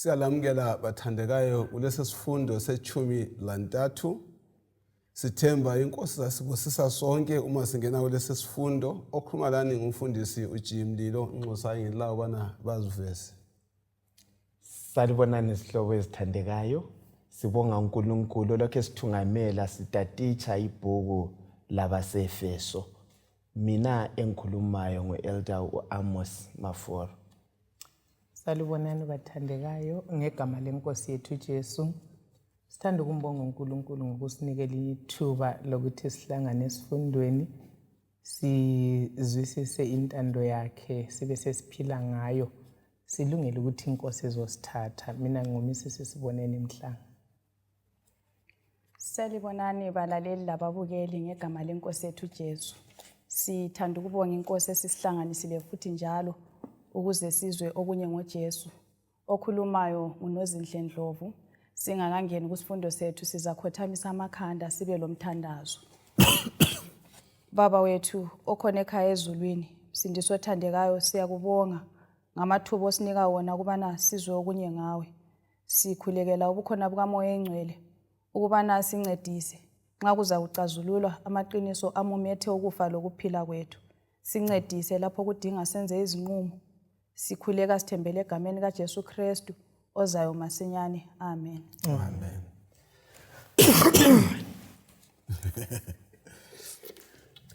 Siyalamukela bathandekayo kulesi sifundo sechumi lantathu. Sithemba inkosi zasibusisa sonke uma singena kulesi sifundo. Okhuluma lani ngumfundisi uJim Mlilo nxusa ngilawo bana baziveze. Salibonani izihlobo ezithandekayo. Sibonga uNkulunkulu lokho esithungamela sitatitsha ibhuku labaseEfeso. Mina engikhulumayo ngu-Elder u-Amos Maforo. Salibonani bathandekayo ngegama lenkosi yethu Jesu. Sithanda ukumbonga uNkulunkulu ngokusinikela ithuba lokuthi sihlangane esifundweni sizwisise intando yakhe sibe sesiphila ngayo silungele ukuthi inkosi izosithatha. Mina ngumisisi Siboneni Mhlanga. Salibonani balaleli lababukeli ngegama lenkosi yethu Jesu. Sithanda ukubonga inkosi esisihlanganisile futhi njalo ukuze sizwe okunye ngoJesu. Okhulumayo nguNozinhle Ndlovu. Singakangeni kusifundo sethu sizakhothamisa amakhanda sibe lomthandazo. Baba wethu okhona ekhaya ezulwini, Msindisi othandekayo siyakubonga ngamathuba osinika wona ukubana sizwe okunye ngawe. Sikhulekela ubukhona bukaMoya Engcwele ukubana sincedise nxa kuzakucazululwa amaqiniso amumethe ukufa lokuphila kwethu. Sincedise lapho kudinga senze izinqumo. Sikhuleka sithembele egameni kaJesu Kristu ozayo masinyane. Amen. Amen.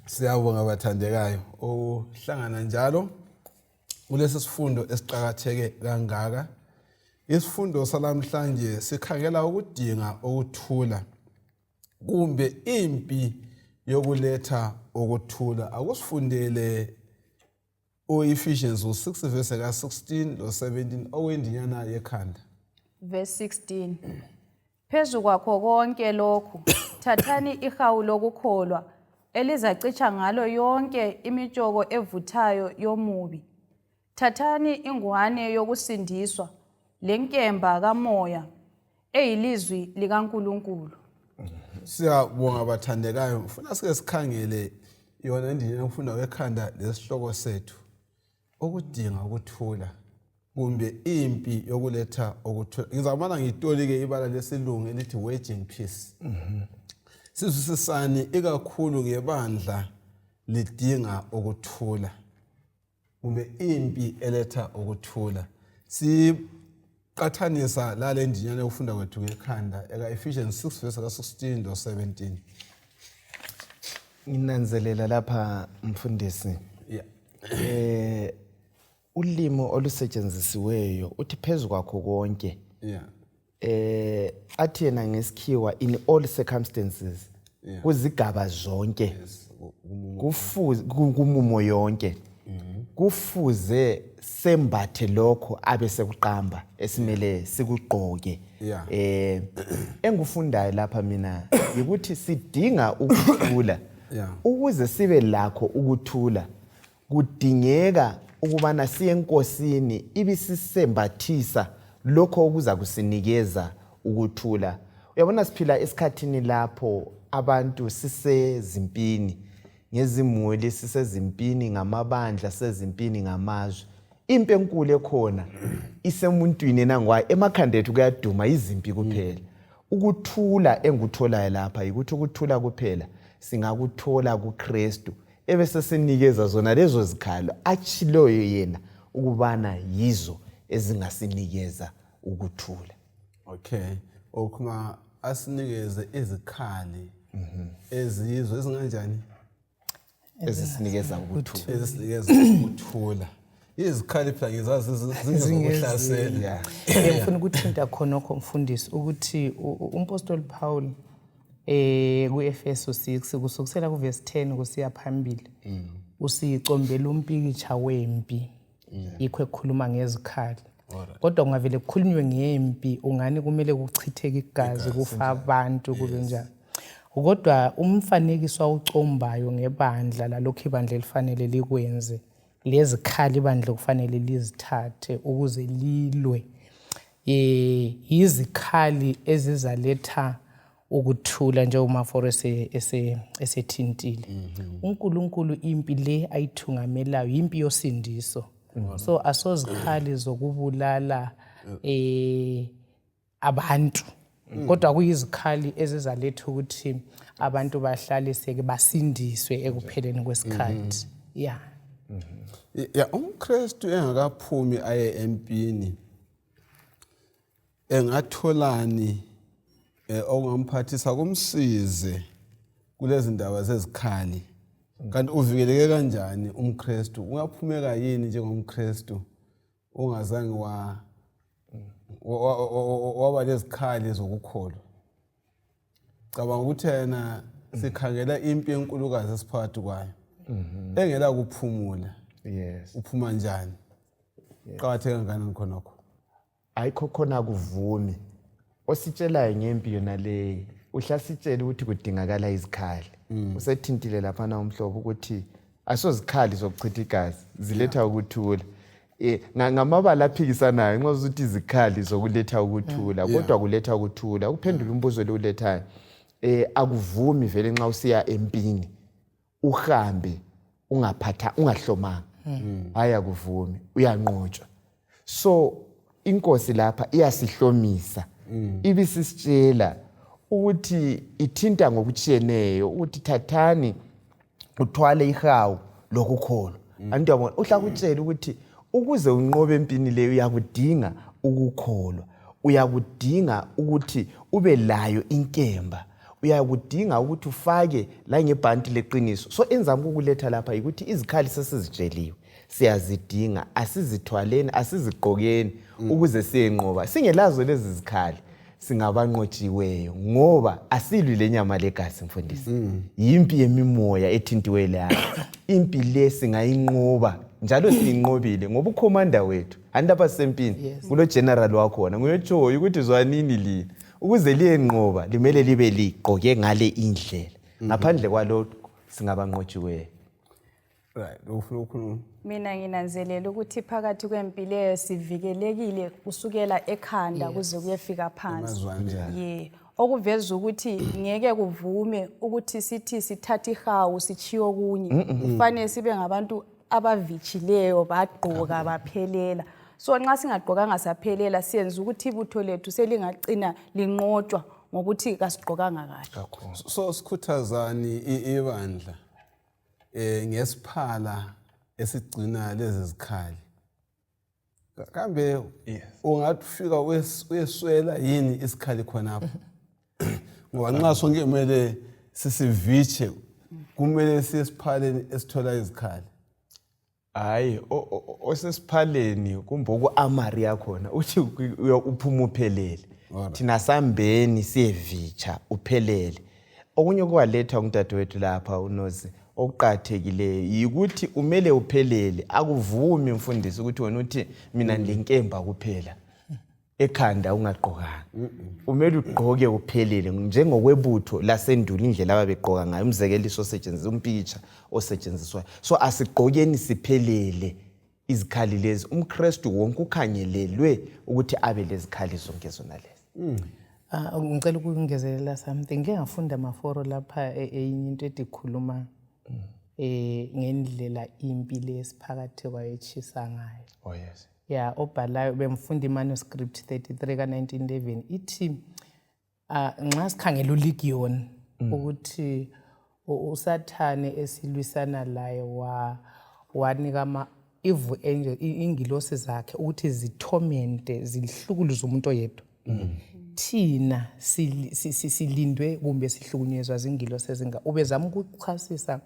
Siyabonga bathandekayo ukuhlangana njalo kulesi sifundo esiqakatheke kangaka. Isifundo salamhlanje sikhangela ukudinga ukuthula kumbe impi yokuletha ukuthula. Akusifundele u-Ephesians u-6 verse ka-16 lo-17 okuyindinyana yekhanda. Verse 16. Phezu kwakho konke lokhu, thathani ihawu lokukholwa elizacitsha ngalo yonke imitshoko evuthayo yomubi. Thathani ingwane yokusindiswa lenkemba kamoya eyilizwi likaNkulunkulu. Siyabonga bathandekayo. Ngifuna sike sikhangele yona indinyana yokufunda kwekhanda lesihloko sethu. Ukudinga ukuthula kumbe impi yokuletha ukuthula. Ngizamana ngitolike ibala lesilungu elithi waging peace. Sizwisisani ikakhulu ngebandla lidinga ukuthula kumbe impi eletha ukuthula. Siqathanisa lale ndinyana yokufunda kwethu ngekhanda eka-Ephesians 6 verse ka-16 lo 17. Nginanzelela lapha mfundisi. Yeah. Ulimi olusetshenzisiweyo uthi phezu kwakho konke. Yeah. Athi yena ngesikhiwa in all circumstances. Yeah. Kuzigaba zonke. Yes. Kufuze kumumo yonke. Kufuze sembathe lokho abe sekuqamba esimele sikugqoke. Yeah. Engufundayo lapha mina yikuthi sidinga ukuthula. Yeah. Ukuze sibe lakho ukuthula kudingeka ukubana siye enkosini ibisisembathisa lokho okuza kusinikeza ukuthula. Uyabona siphila esikhathini lapho abantu sisezimpini ngezimuli, sisezimpini ngamabandla, sisezimpini ngamazwe. Impi enkulu ekhona isemuntwini enangwayo, emakhanda ethu kuyaduma izimpi kuphela. Ukuthula engikutholayo lapha yikuthi ukuthula kuphela singakuthola kuKristu ebesesinikeza zona lezo zikhalo atshiloyo yena ukubana yizo ezingasinikeza ukuthula. Okay, okhuma asinikeze izikhali eziyizo ezinganjani? Ezisinikeza ukuthula. Ezisinikeza ukuthula. Izikhali phela ngizazi zingezokuhlasela. Ngifuna ukuthinta khonokho mfundisi ukuthi uMpostoli Paul kuEfeso 6 kusukisela kuverse 10 kusiya phambili usicombela umpikitsha wempi. Yikho ekhuluma ngezikhali. Kodwa kungavele kukhulunywe ngempi ungani kumele kuchitheke igazi kufa abantu kube njani. Kodwa umfanekiso awucombayo ngebandla lalokhu ibandla elifanele likwenze, lezikhali ibandla kufanele lizithathe ukuze lilwe, yizikhali ezizaletha ukuthula njengoba uMaforo esethintile. uNkulunkulu impi le ayithungamelayo yimpi yosindiso. So asozikhali zokubulala abantu, kodwa kuyizikhali ezizaletha ukuthi abantu bahlaliseke, basindiswe ekupheleni kwesikhathi, ya. Ya, umKristu engakaphumi aye empini engatholani okungamphathisa kumsize kulezi ndaba zezikhali? Kanti uvikeleke kanjani umKristu? Ungaphumeka yini njengomKristu ungazange waba lezikhali zokukholwa? Cabanga ukuthi yena sikhangela impi enkulukazi esiphakathi kwayo engela kuphumula. Uphuma njani? Qakatheke kangakanani khonokho? Ayikho khona, kuvumi. Ositshelayo ngempi yona leyi uhlasitshela ukuthi kudingakala izikhali. Usethintile laphana umhlobo ukuthi asozikhali zokuchitha igazi, ziletha ukuthula. Ngamabala aphikisanayo nxa usuthi izikhali zokuletha ukuthula, kodwa kuletha ukuthula. Ukuphendula umbuzo lo ulethayo, akuvumi vele nxa usiya empini uhambe ungaphatha, ungahlomanga. Hayi, akuvumi, uyanqotshwa. So inkosi lapha iyasihlomisa, ibisisitshela ukuthi ithinta ngokutshiyeneyo ukuthi thathani uthwale ihawu lokukholwa. Anti uyabona, uhlakutshela ukuthi ukuze unqobe empini leyo uyakudinga ukukholwa, uyakudinga ukuthi ube layo inkemba, uyakudinga ukuthi ufake la ngebhanti leqiniso. So enzama ukukuletha lapha yikuthi izikhali sesizitsheliwe siyazidinga, asizithwaleni, asizigqokeni ukuze siyenqoba. Singelazo lezi zikhali singabanqotshiweyo, ngoba asilwi lenyama legazi, mfundisi. Yimpi yemimoya ethintiweyo leyo. Impi le singayinqoba njalo siyinqobile, ngoba ukhomanda wethu, anti lapha sisempini, kulo general wakhona nguyotshoyo ukuthi zwanini lina, ukuze liyenqoba limele libe ligqoke ngale indlela. Ngaphandle kwalokho singabanqotshiweyo. Right, ufuna ukukhuluma? Mina nginanzelela ukuthi phakathi kwempi leyo sivikelekile kusukela ekhanda kuze kuyefika phansi. Emazwaneni. Ye. Okuveza ukuthi ngeke kuvume ukuthi sithi sithathe ihawu sitshiye okunye. Kufanele sibe ngabantu abavitshileyo, bagqoka baphelela. So nxa singagqokanga saphelela, siyenza ukuthi ibutho lethu selingacina linqotshwa ngokuthi kasigqokanga kahle. So sikhuthazani ibandla ngesiphala esigcina lezi zikhali? Kambe ungafika uyeswela yini isikhali khonapho? Ngoba nxa sonke kumele sisivitshe, kumele siye esiphaleni esithola izikhali. Hayi, osesiphaleni kumbe oku-armory yakhona uthi uphuma uphelele. Thina sambeni siyevitsha uphelele. Okunye okwalethwa ngudadewethu lapha uNozi okuqakathekileyo yikuthi umele uphelele. Akuvumi, mfundisi, ukuthi wena uthi mina ngilenkemba kuphela, ekhanda ungagqokanga. Umele ugqoke uphelele njengokwebutho lasendulo, indlela ababegqoka ngayo, umzekeliso osetshenziswa, umpikitsha osetshenziswayo. So asigqokeni siphelele izikhali lezi. UmKristu wonke ukhangelelwe ukuthi abe lezikhali zonke zona lezi. Ah, ngicela ukungezelela something. Ngike ngafunda amaforo lapha, eyinye into ethi ikhuluma ngendlela impi lesiphakathi kwayo etshisa ngayo. Oh yes. Ya, obhalayo bemfunda i-manuscript 33 ka-1911 ithi nxa sikhangela ulegion, ukuthi uSathane esilwisana laye wanika ama evil angel, ingilosi zakhe, ukuthi zithomente, zihlukuluze umuntu oyedwa. Thina silindwe kumbe sihlukunyezwa zingilosi ezinga. Ubezama ukuchasisa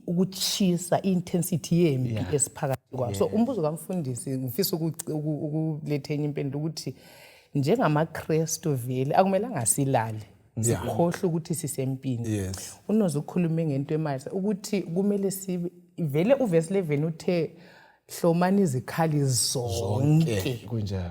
ukuchisa, i-intensity yempi esiphakathi kwayo. So umbuzo kamfundisi, ngifisa ukuletha enye impendulo ukuthi njengamaKristu vele akumelanga silale sikhohlwe ukuthi sisempini. Unoze ukhulume ngento emayisa ukuthi kumele sibe vele, uvesi 11 uthe hlomani izikhali zonke. Kunjalo.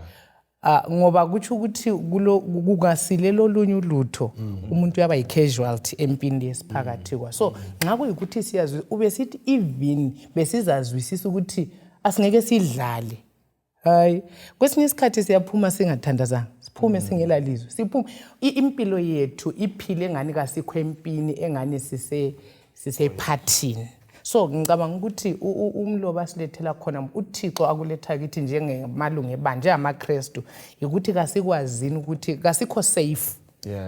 Ah, ngoba kutsho ukuthi kulo kungasilelo olunye ulutho, umuntu uyaba yi-casualty empini lesiphakathi kwa. So nxa kuyikuthi siyazwi, ube sithi even besizazwisisa ukuthi asingeke sidlale. Hayi, kwesinye isikhathi siyaphuma singathandazanga, siphume singela lizwi, siphume impilo yethu iphile engani kasikho empini, engani sisephathini. So ngicabanga ukuthi umlobi asilethela khona, uThixo akuletha kithi njengemalungu ebandla, njengamaKristu, ukuthi kasikwazini ukuthi kasikho safe.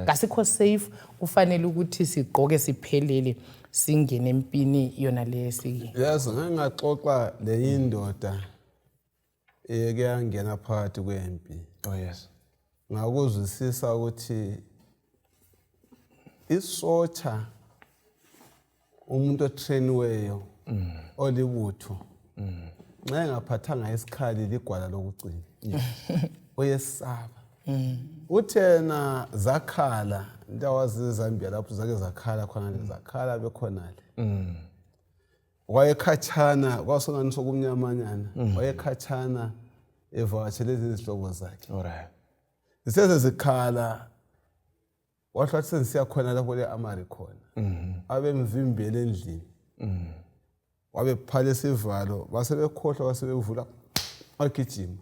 Kasikho safe, kufanele ukuthi sigqoke siphelele, singene empini yona lesi. Yazi, ngangaxoxa le indoda eyeke yangena phakathi kwempi. Oh yes. Ngakuzwisisa ukuthi isotsha, umuntu otrainiweyo, olibutho, nxa engaphathanga isikhali, ligwala lokugcina, uyesaba. Uthena zakhala intawazi eZambia lapho, zake zakhala khona, zakhala bekhonale, wayekhatshana, kwasongani sokumnyamanyana, wayekhatshana evakatshele izihlobo zakhe. Ziseze zikhala, wahle wathi sengisiya khona lapho le amari khona, abemvimbele endlini, wabephala isivalo, basebekhohlwa, basebevula, wagijima.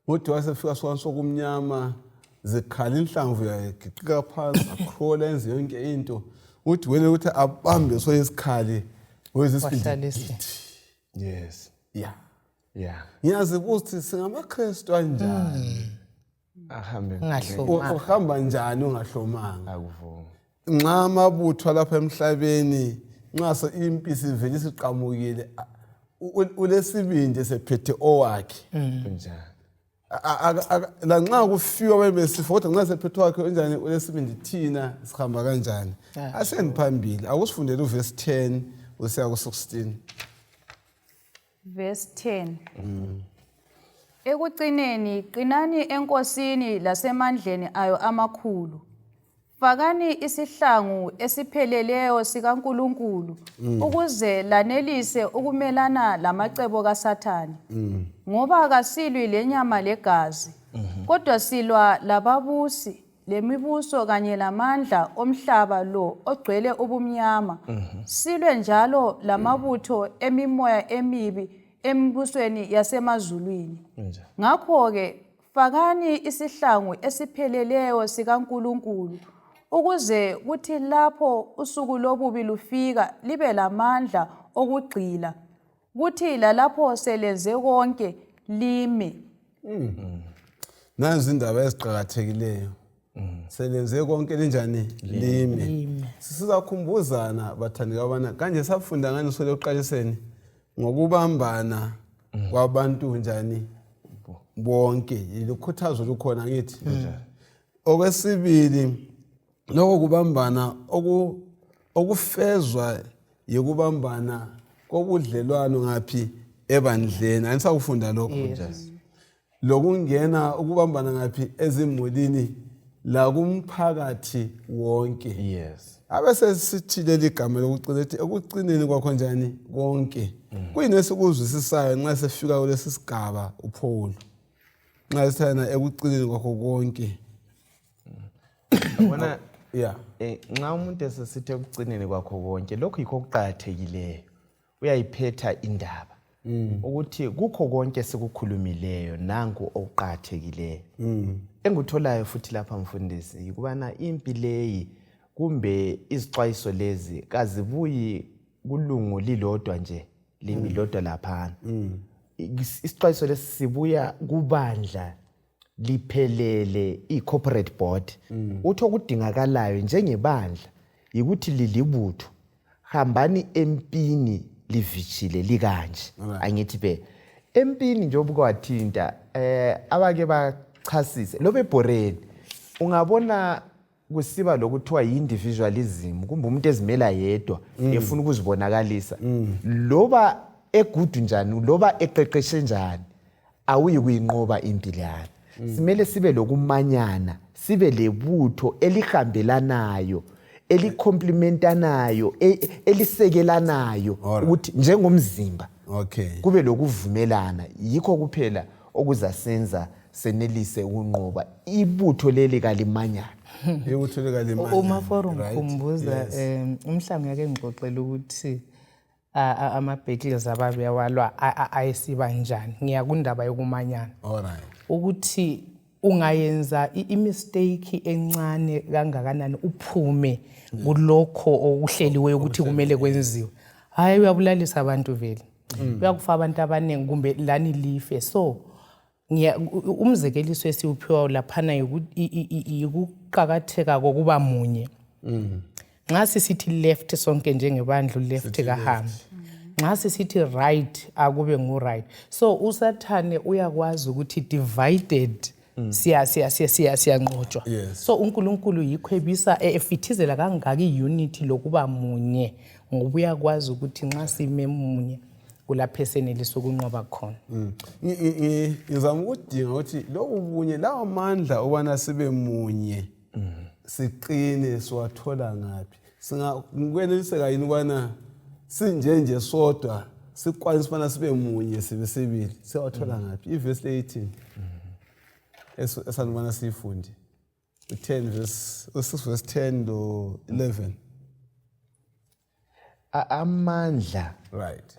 Uthi wasefika sokani sokumnyama, zikhala inhlamvu, yagiqika phansi, akrola, enze yonke into. Uthi wena ukuthi abambe so isikhali. Wahlalisa. Ya. Ngiyazibuza ukuthi singamaKristu anjani? Ahambe. Ungahlomanga. Uhamba njani ungahlomanga? Akuvumi. Nxa amabutho alapha emhlabeni, nxa impi sivele isiqamukile, ulesibindi sephethe owakhe. Kunjani? Lanxa kufiwa babe besifa, kodwa nxa sephethe owakhe unjani? Ulesibindi. Thina sihamba kanjani? Aseni phambili, akusifundele uvesi 10 usiya ku-16. Verse 10. Ekucineni qinani eNkosini lasemandleni ayo amakhulu. Fakani isihlangu esipheleleyo sikaNkulunkulu ukuze lanelise ukumelana lamacebo kaSathane. Ngoba kasilwi lenyama legazi, kodwa silwa lababusi, lemibuso kanye lamandla omhlaba lo ogcwele ubumnyama. Silwe njalo lamabutho emimoya emibi emibusweni yasemazulwini. Kunjani? Ngakho-ke fakani isihlangu esipheleleyo sikaNkulunkulu ukuze kuthi lapho usuku lobubi lufika libe lamandla okugxila, kuthi lalapho selenze konke lime. Nanzi indaba eziqakathekileyo: selenze konke, linjani? Lime. Sizakhumbuzana, bathandeka, abana kanje safunda ngani sole ekuqaliseni ngokubambana kwabantu njani bonke. Lukhuthazo lukhona ngithi. Okwesibili, lokho kubambana okufezwa yikubambana kobudlelwano ngaphi? Ebandleni. Anisakufunda lokho? Lokungena ukubambana ngaphi? Ezimulini lakumphakathi wonke. Abe sesithi leli gama lokucina ethi ekucineni kwakho njani konke, kuyini esikuzwisisayo nxa sefika kulesi sigaba uPaul, nxa sithana ekucineni kwakho konke? Yabona, nxa umuntu esesithi ekucineni kwakho konke, lokhu yikho okuqakathekileyo, uyayiphetha indaba ukuthi kukho konke sikukhulumileyo, nanku okuqakathekileyo engikutholayo futhi lapha, mfundisi, yikubana impi leyi kumbe izixwayiso lezi kazibuyi kulungu lilodwa nje, limi lodwa laphana. Isixwayiso lesi sibuya kubandla liphelele, i-corporate board. Uthi okudingakalayo njengebandla yikuthi lilibutho, hambani empini livitshile likanje. Angithi be empini, njengoba kwathinta abake bachasise loba ebhoreni, ungabona kusiba lokuthiwa yi-individualism kumbe umuntu ezimela yedwa, efuna ukuzibonakalisa, loba egudu njani, loba eqeqeshe njani, awuyi kuyinqoba impi leyana. Simele sibe lokumanyana, sibe lebutho elihambelanayo, elicomplementanayo, elisekelanayo, ukuthi njengomzimba kube lokuvumelana. Yikho kuphela okuzasenza senelise ukunqoba. Ibutho leli kalimanyana. Ibutho likalimanyana. Umaforo, ngikhumbuza umhlango yake ngixoxela ukuthi ama-battles ababewalwa ayesiba njani. Ngiya kundaba yokumanyana, ukuthi Ungayenza i-mistake encane kangakanani uphume kulokho okuhleliweyo ukuthi kumele kwenziwe, hhayi, uyabulalisa abantu vele, uyakufa abantu abaningi kumbe lani life. So umzekeliso esiwuphiwayo laphana yikuqakatheka kokuba munye. Nxa sisithi left sonke njengebandla, left kahambi. Nxa sisithi right, akube ngu-right. So uSathane uyakwazi ukuthi divided siya siya siya siya siyanqotshwa. So uNkulunkulu yikho ebisa efithizela kangaka i-unity lokuba munye, ngoba uyakwazi ukuthi nxa sime munye kulapho esenelisa ukunqoba khona. Ngizama ukudinga ukuthi lobu bunye, lawo mandla obana sibe munye, siqine, siwathola ngaphi? Singakweneliseka yini ukubana sinjenje sodwa sikwanise ubana sibe munye sibe sibili? Siyawathola ngaphi? Ivesi le ithini esandubana siyifunde? U-10 verse, u-6 verse 10 lo 11. Amandla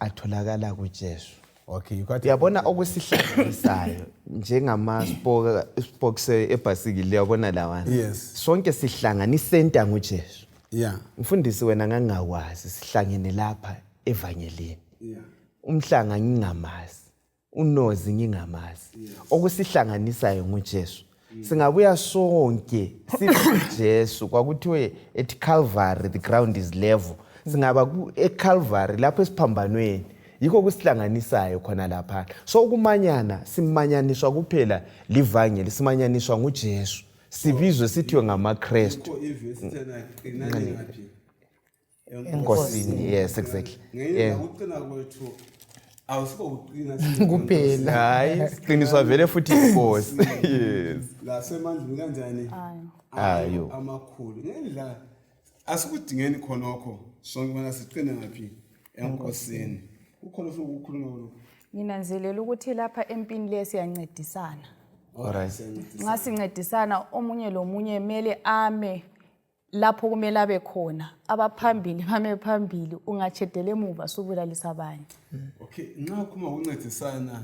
atholakala kuJesu. Okay, you got. Uyabona, okusihlanganisayo njengama-spokes ebhasikili, uyabona lawana, sonke sihlangana, isenta nguJesu. Mfundisi, wena ngangingakwazi, sihlangene lapha evangelini. Umhlanga ngingamazi, uNozi ngingamazi, okusihlanganisayo nguJesu. Singabuya sonke siJesu. Kwakuthiwe at Calvary the ground is level. Singaba eCalvary lapho esiphambanweni, yikho kusihlanganisayo khona lapha. So ukumanyana, simanyaniswa kuphela livangeli, simanyaniswa nguJesu, sibizwe sithiwe ngamaKrestu. Yikho ivesi thena qinani ngaphi? Enkosini, yes, exactly. Ngenye ukuqina kwethu awusiko kuqina kuphela. Hayi, siqiniswa vele futhi inkosi, yes. Lasemandleni kanjani? Ayo. Amakhulu ngendlela asikudingeni khonokho sonke bona siqine ngaphi? Enkosini. Kukhona ofuna ukukhuluma kulokho? Nginanzelela ukuthi lapha empini le siyancedisana. Alright. Nxa sincedisana, omunye lomunye mele ame lapho kumele abe khona. Abaphambili bame phambili, ungatshedela emuva subulalisa abanye. Okay, nxa ukhuluma ngokuncedisana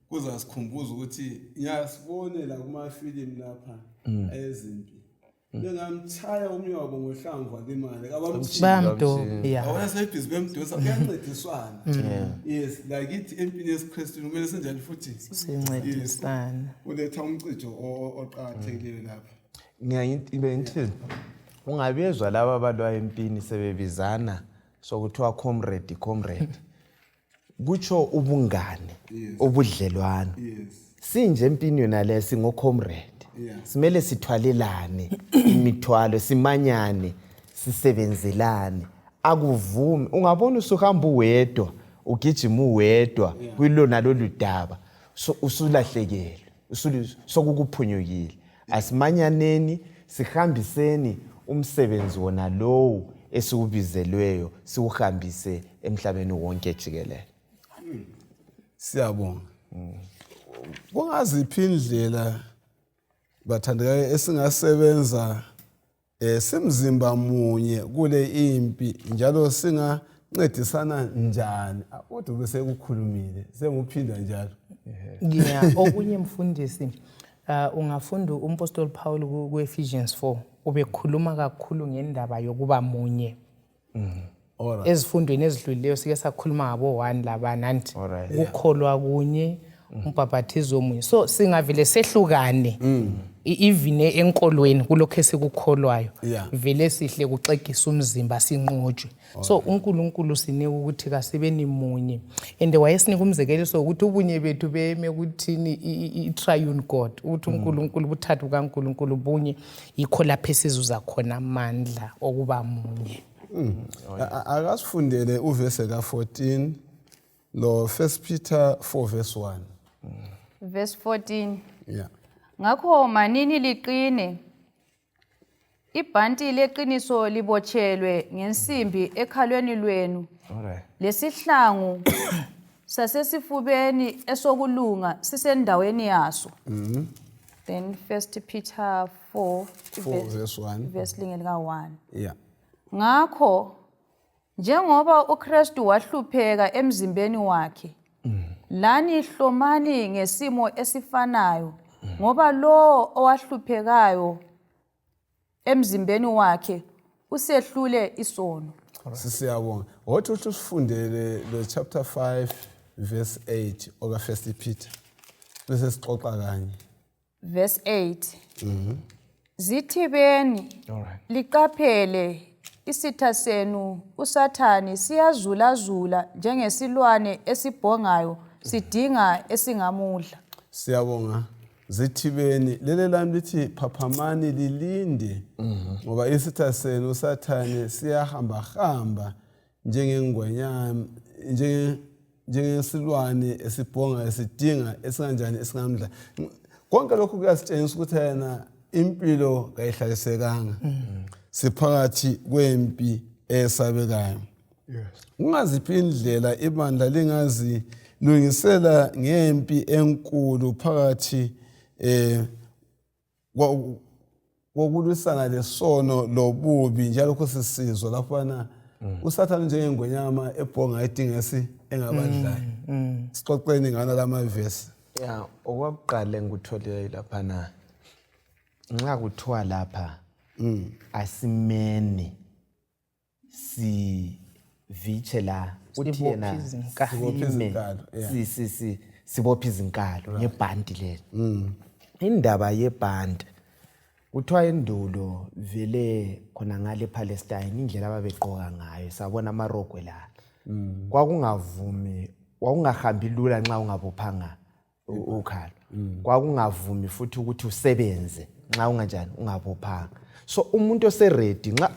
kuzasikhumbuza ukuthi ngiyasibone la kumafilimu lapha ezimpi, bengamtshaya omunye wabo ngohlamvu alimale, kabamtshiyi. Bayamdo ya. Awona sebhizi bemdosa, kuyancediswana. Yes, lakithi empini yesiKristu kumele senjani futhi? Sincedisana. Uletha umcijo oqakathekileyo lapha. Ngibe ngithi ungabezwa laba abalwa empini sebebizana sokuthiwa comrade, comrade, kutsho ubungane, ubudlelwano. Sinje empini yona le singo-comrade. Simele sithwalelane imithwalo, simanyane, sisebenzelane. Akuvumi ungabona usuhamba uwedwa, ugijima uwedwa kulona lolu daba, so usulahlekelwe, sokukuphunyukile. Asimanyaneni, sihambiseni umsebenzi wona lowu esiwubizelweyo, siwuhambise emhlabeni wonke jikelele. Siyabonga. Kungaziphi indlela, bathandekayo, esingasebenza simzimba munye kule impi, njalo singancedisana njani? Ah, kodwa bese kukhulumile, senguphinda njalo. Yeah, okunye mfundisi, ungafunda umpostoli Paul ku-Ephesians 4, ubekhuluma kakhulu ngendaba yokuba munye. Ezifundweni ezidlulileyo sike sakhuluma ngabo-one labana, anti kukholwa kunye, umbhabhathizo munye. So singavele sehlukane even enkolweni kulokhu esikukholwayo, vele sihle kuxegisa umzimba, sinqotshwe. So uNkulunkulu sinika ukuthi kasibeni munye, and wayesinika umzekeliso wokuthi ubunye bethu beme kuthini? I-triune God, ukuthi uNkulunkulu, ubuthathu bukaNkulunkulu bunye. Yikho lapho esizuza khona amandla okuba munye. Akasifundele uvese ka-14 lo 1 Peter 4 verse 1. Verse 14. Yeah. Ngakho manini liqine, ibhanti leqiniso libotshelwe ngensimbi ekhalweni lwenu, lesihlangu sasesifubeni esokulunga sisendaweni yaso. Then First Peter 4. 4 verse 1. Verse linge lika 1. Ngakho njengoba uKristu wahlupheka emzimbeni wakhe, lani hlomani ngesimo esifanayo. Ngoba lowo owahluphekayo emzimbeni wakhe usehlule isono. Sisiyabonga. Wothi uthi usifundele lo chapter 5 verse 8 oka First Peter. Bese sixoxa kanye. Verse 8. Zithibeni liqaphele isitha senu uSathane siyazulazula njengesilwane esibhongayo sidinga esingamudla. Siyabonga. Zithibeni lele lami lithi phaphamani lilinde ngoba isitha senu uSathane siyahamba hamba njengengwenyama njengesilwane esibhonga esidinga esinganjani esingamdla. Konke lokhu kuyasitshengisa ukuthi yena impilo kayihlalisekanga. Siphakathi kwempi esabekayo. Kungaziphi indlela ibandla lingazilungisela ngempi enkulu phakathi kokulwisana lesono lobubi, njalo lokho sisizwa laphana uSathane njengengonyama ebhonga idingesi engabadlayo. Sixoxeni ngana lamavesi. Ya, okwakuqala engikutholileyo laphana nxa kuthiwa lapha asimeni sivitshe la, uthi yena Sibophe izinkalo, yeah. Sibophe izinkalo ngebhanti leli. Indaba yebhanti, kuthiwa endulo vele khona ngale ePalestine indlela ababegqoka ngayo, sabona amarogwe la, kwakungavumi, kwakungahambi lula nxa ungabophanga ukhalo. Kwakungavumi futhi ukuthi usebenze nxa unganjani ungabophanga. So umuntu oseready nxa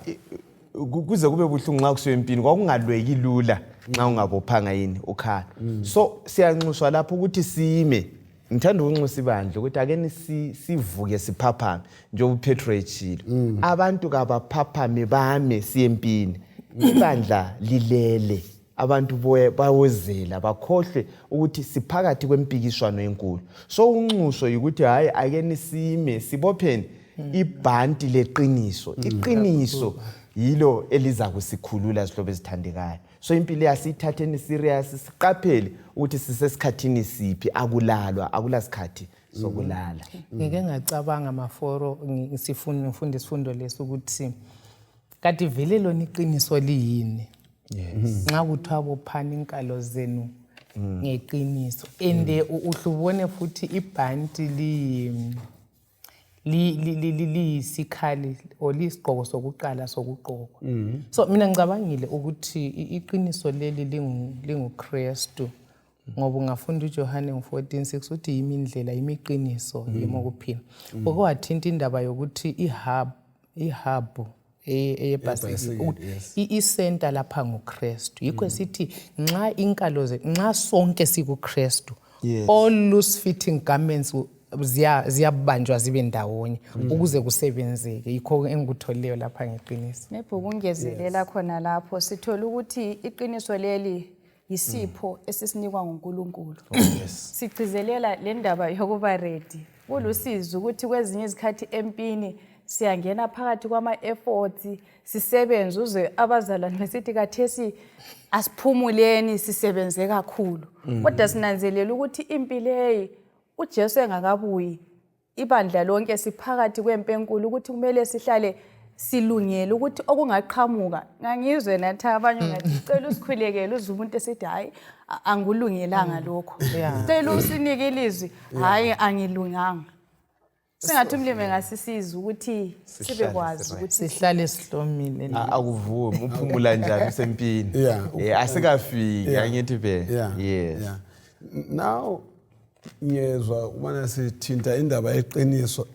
kuze kube buhlungu nxa kusiwe empini, kwakungalweki lula nxa ungabophanga yini ukhalo. So siyanxuswa lapho ukuthi sime. Ngithanda ukunxusa ibandla ukuthi ake sivuke siphaphame njengoba uPetro etshilo. Abantu kabaphaphame bame siye empini. Ibandla lilele, abantu bawozela bakhohlwe ukuthi siphakathi kwempikiswano enkulu. So unxuso yikuthi hayi, ake nisime sibopheni ibhanti leqiniso. Iqiniso yilo eliza kusikhulula, zihlobo ezithandekayo. So impilo yasiyithatheni serious, siqaphele ukuthi sisesikhathini siphi. Akulalwa, akulasikhathi sokulala. Ngike ngacabanga maforo ngifunda isifundo lesi ukuthi kanti vele lona iqiniso liyini. Nxa kuthiwa bophani inkalo zenu ngeqiniso, and uhle ubone futhi ibhanti liyisikhali or liyisigqoko sokuqala sokugqokwa. So mina ngicabangile ukuthi iqiniso leli linguKristu, ngoba ungafunda uJohane ngo-14:6 uthi yimi indlela, yimi iqiniso, yimi ukuphila. Uke wathinta indaba yokuthi ihub eyebhasikili, i-center lapha nguKristu. Yikho sithi nxa inkalo nxa sonke sikuKristu, all loose fitting garments ziyabanjwa zibe ndawonye ukuze kusebenzeke. Yikho engikutholileyo lapha ngeqiniso. Maybe ukungezelela khona lapho, sithola ukuthi iqiniso leli yisipho esisinikwa nguNkulunkulu. Sigcizelela le ndaba yokuba ready. Kulusizi ukuthi kwezinye izikhathi empini siyangena phakathi kwama-efforts, sisebenze uze abazalwane besithi kathesi asiphumuleni, sisebenze kakhulu. Kodwa sinanzelela ukuthi impi leyi uJesu engakabuyi, ibandla lonke siphakathi kwempi enkulu, ukuthi kumele sihlale silungele ukuthi okungaqhamuka. Ngangizwe nathi abanye ungathi cela usikhulekele, uze umuntu esithi hayi, angilungelanga lokho. Cela usinike ilizwi, hayi, angilunganga. Sengathi umlimi engasisiza ukuthi sibekwazi ukuthi sihlale sihlomile. Akuvumi uphumula njani usempini? Asikafiki, angithi be. Yes. Now ngiyezwa ubana sithinta indaba yeqiniso,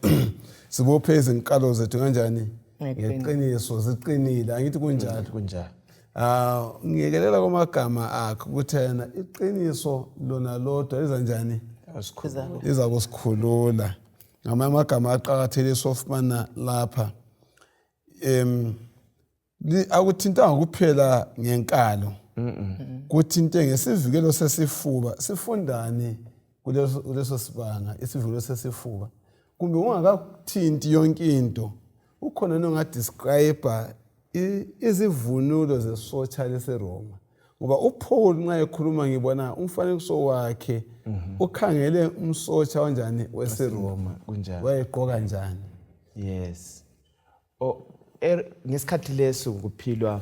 sibophe izinkalo zethu kanjani ngeqiniso, ziqinile, angithi kunjalo? Kunjalo. Ah, ngiyekelela kwamagama akhe ukuthi yena iqiniso lona lodwa liza njani, liza kusikhulula. Ngamanye amagama aqakathekile sofumana lapha, akuthintanga kuphela ngenkalo, kuthinte ngesivikelo sesifuba. Sifundani kuleso sibanga, isivikelo sesifuba? Kumbe ungakathinti yonke into, ukhona nongadescribe izivunulo zesotsha leseRoma? Ngoba uPaul nxa ekhuluma ngibona umfanekiso wakhe ukhangele umsotsha wanjani wesiRoma. Kunjalo. Wayegqoka njani? Yes. O ngesikhathi leso kuphilwa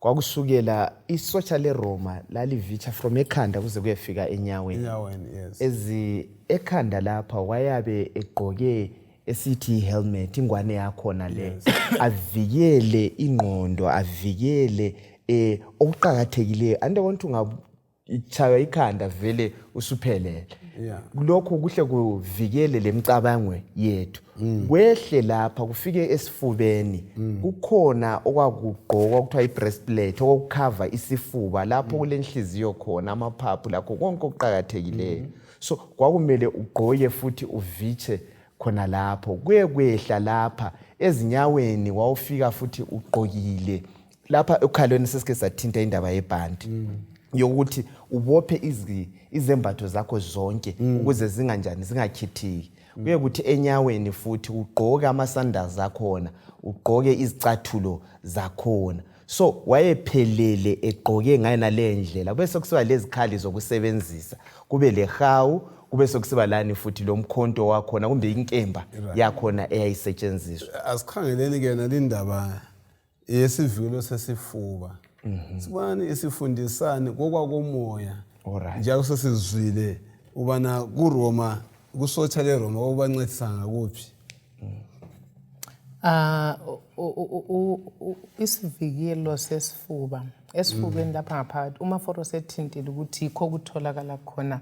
kwakusukela isotsha leRoma lalivitsha from ekhanda kuze kuyefika enyaweni. Enyaweni, yes. Ezi ekhanda lapha wayabe egqoke esithi helmet, ingwane yakhona le, avikele ingqondo, avikele okuqakathekileyo. Ande wonke ungachaywa ikhanda vele usuphelele. Lokhu kuhle kuvikele lemicabango yethu. Kwehle lapha kufike esifubeni, kukhona okwakugqokwa kuthiwa i-breastplate, okokukhava isifuba lapho kulenhliziyo khona, amaphaphu lakho konke okuqakathekileyo. So kwakumele ugqoke futhi uvitshe khona lapho. Kuye kwehla lapha ezinyaweni wawufika futhi ugqokile lapha ekhalweni. Sesike sathinta indaba yebhanti yokuthi ubophe izembatho zakho zonke ukuze zinganjani, zingakhithiki. Kuye kuthi enyaweni futhi ugqoke ama-sandals akhona, ugqoke izicathulo zakhona. So wayephelele egqoke ngayona ndlela. Kube sekusiba lezikhali zokusebenzisa, kube lehawu, kube sekusiba lani futhi lo mkhonto wakhona kumbe inkemba yakhona eyayisetshenziswa. Asikhangeleni ke yona lindaba yesivikelo sesifuba. Sibani isifundisani kokwakomoya? Njalo sesizwile ubana kuRoma, kusotsha leRoma okubancedisa ngakuphi? Isivikelo sesifuba, esifubeni lapha ngaphakathi, umaforo sethintile ukuthi yikho kutholakala khona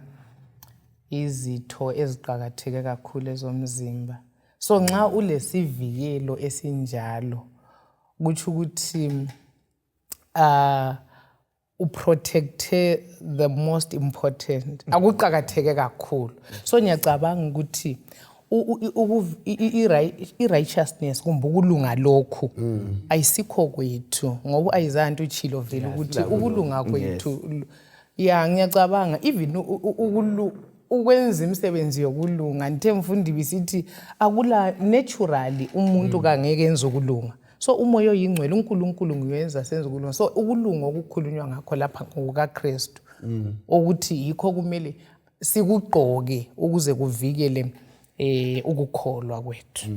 izitho eziqakatheke kakhulu ezomzimba. So nxa ulesivikelo esinjalo, kutsho ukuthi uprotecte the most important, akuqakatheke kakhulu. So ngiyacabanga ukuthi i-righteousness kumbe ukulunga lokhu ayisikho kwethu, ngoba ayizanto uchilo vele ukuthi ukulunga kwethu. Ya, ngiyacabanga even ukwenza imisebenzi yokulunga, ngithe mfundi bisithi akula naturally umuntu kangeke enze ukulunga. So umoya oyingcwele, uNkulunkulu, nguyenza senze ukulunga. So ukulunga okukhulunywa ngakho lapha ngokukaKristu, ukuthi yikho kumele sikugqoke ukuze kuvikele ukukholwa kwethu.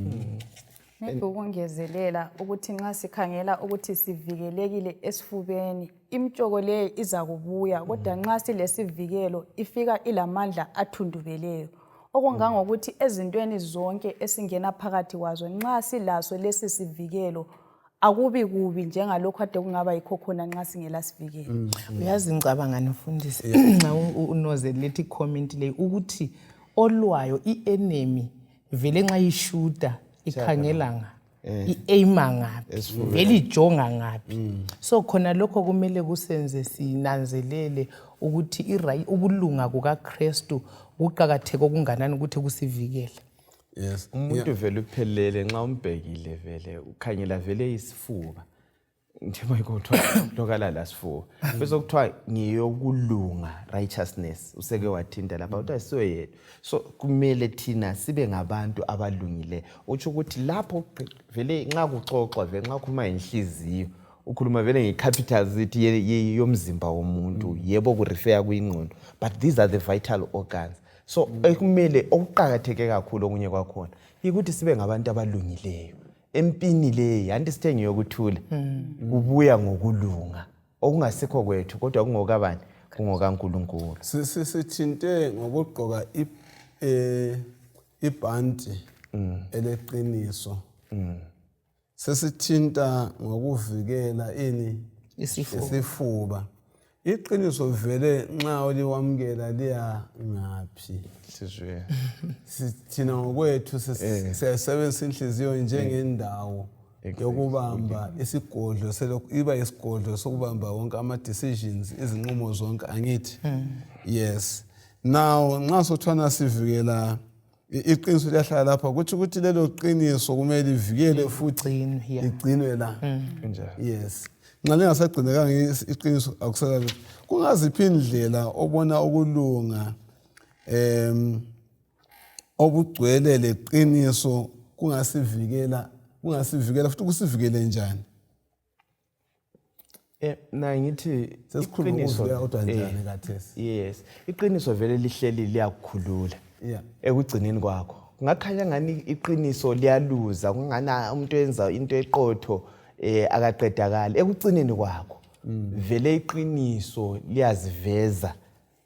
Maybe ukungezelela ukuthi nxa sikhangela ukuthi sivikelekile esifubeni, imitshoko leyo iza kubuya, kodwa nxa silesivikelo ifika ilamandla athundubeleyo, okungangokuthi ezintweni zonke esingena phakathi kwazo, nxa silaso lesi sivikelo, akubi kubi njengalokhu ade kungaba yikho khona nxa singela sivikelo. Uyazi ngicabangani, mfundisi, nxa unoze lethi comment leyi, ukuthi olwayo i-enemy vele nxa ishuta ikhangela nga i-aima ngaphi, vele ijonga ngaphi. So khona lokho kumele kusenze sinanzelele ukuthi ukulunga kukaKristu kuqakatheke okunganani ukuthi kusivikele. Umuntu vele uphelele nxa umbhekile, vele ukhangela vele isifuba, njengoba kuthiwa lokala la sifuba, bese kuthiwa ngiyokulunga, righteousness. Useke wathinta lapha kuthiwa siyo yethu. So kumele thina sibe ngabantu abalungileyo. Utsho ukuthi lapho vele nxa kuxoxwa, vele nxa ukhuluma ngenhliziyo, ukhuluma vele nge-capital city yomzimba womuntu. Yebo, kurefeya kuyingqondo, but these are the vital organs. So ekumele okuqakatheke kakhulu okunye kwakhona yikuthi sibe ngabantu abalungileyo empini leyi. Anti sithe ngiyokuthula kubuya ngokulunga okungasikho kwethu, kodwa kungokabani? KungokaNkulunkulu. Sithinte ngokugqoka ibhanti eleqiniso, sesithinta ngokuvikela ini? Isifuba. Isifuba. Iqiniso vele nxa uliwamukela liya ngaphi? Sizwe. Thina ngokwethu siyayisebenzisa inhliziyo njengendawo yokubamba isigodlo, iba isigodlo sokubamba wonke ama-decisions, izinqumo zonke, angithi? Yes. Now nxa sothwana sivikela iqiniso liyahlala lapha, kutsho ukuthi lelo qiniso kumele livikele futhi Ligcinwe, yeah. ligcinwe la. Kunjalo. Yes, nxa lingasagcinekanga iqiniso, akusela lutho. Kungaziphi indlela obona ukulunga obugcwele leqiniso kungasivikela futhi kusivikele njani? Na ngithi Sesikhuluma iqiniso- ukuzivikela kodwa njani khathesi? Yes, iqiniso vele lihleli liyakukhulula. Ekugcineni kwakho kungakhanya ngani iqiniso liyaluza, kungani umuntu wenza into eqotho akaqedakali. Ekugcineni kwakho vele iqiniso liyaziveza.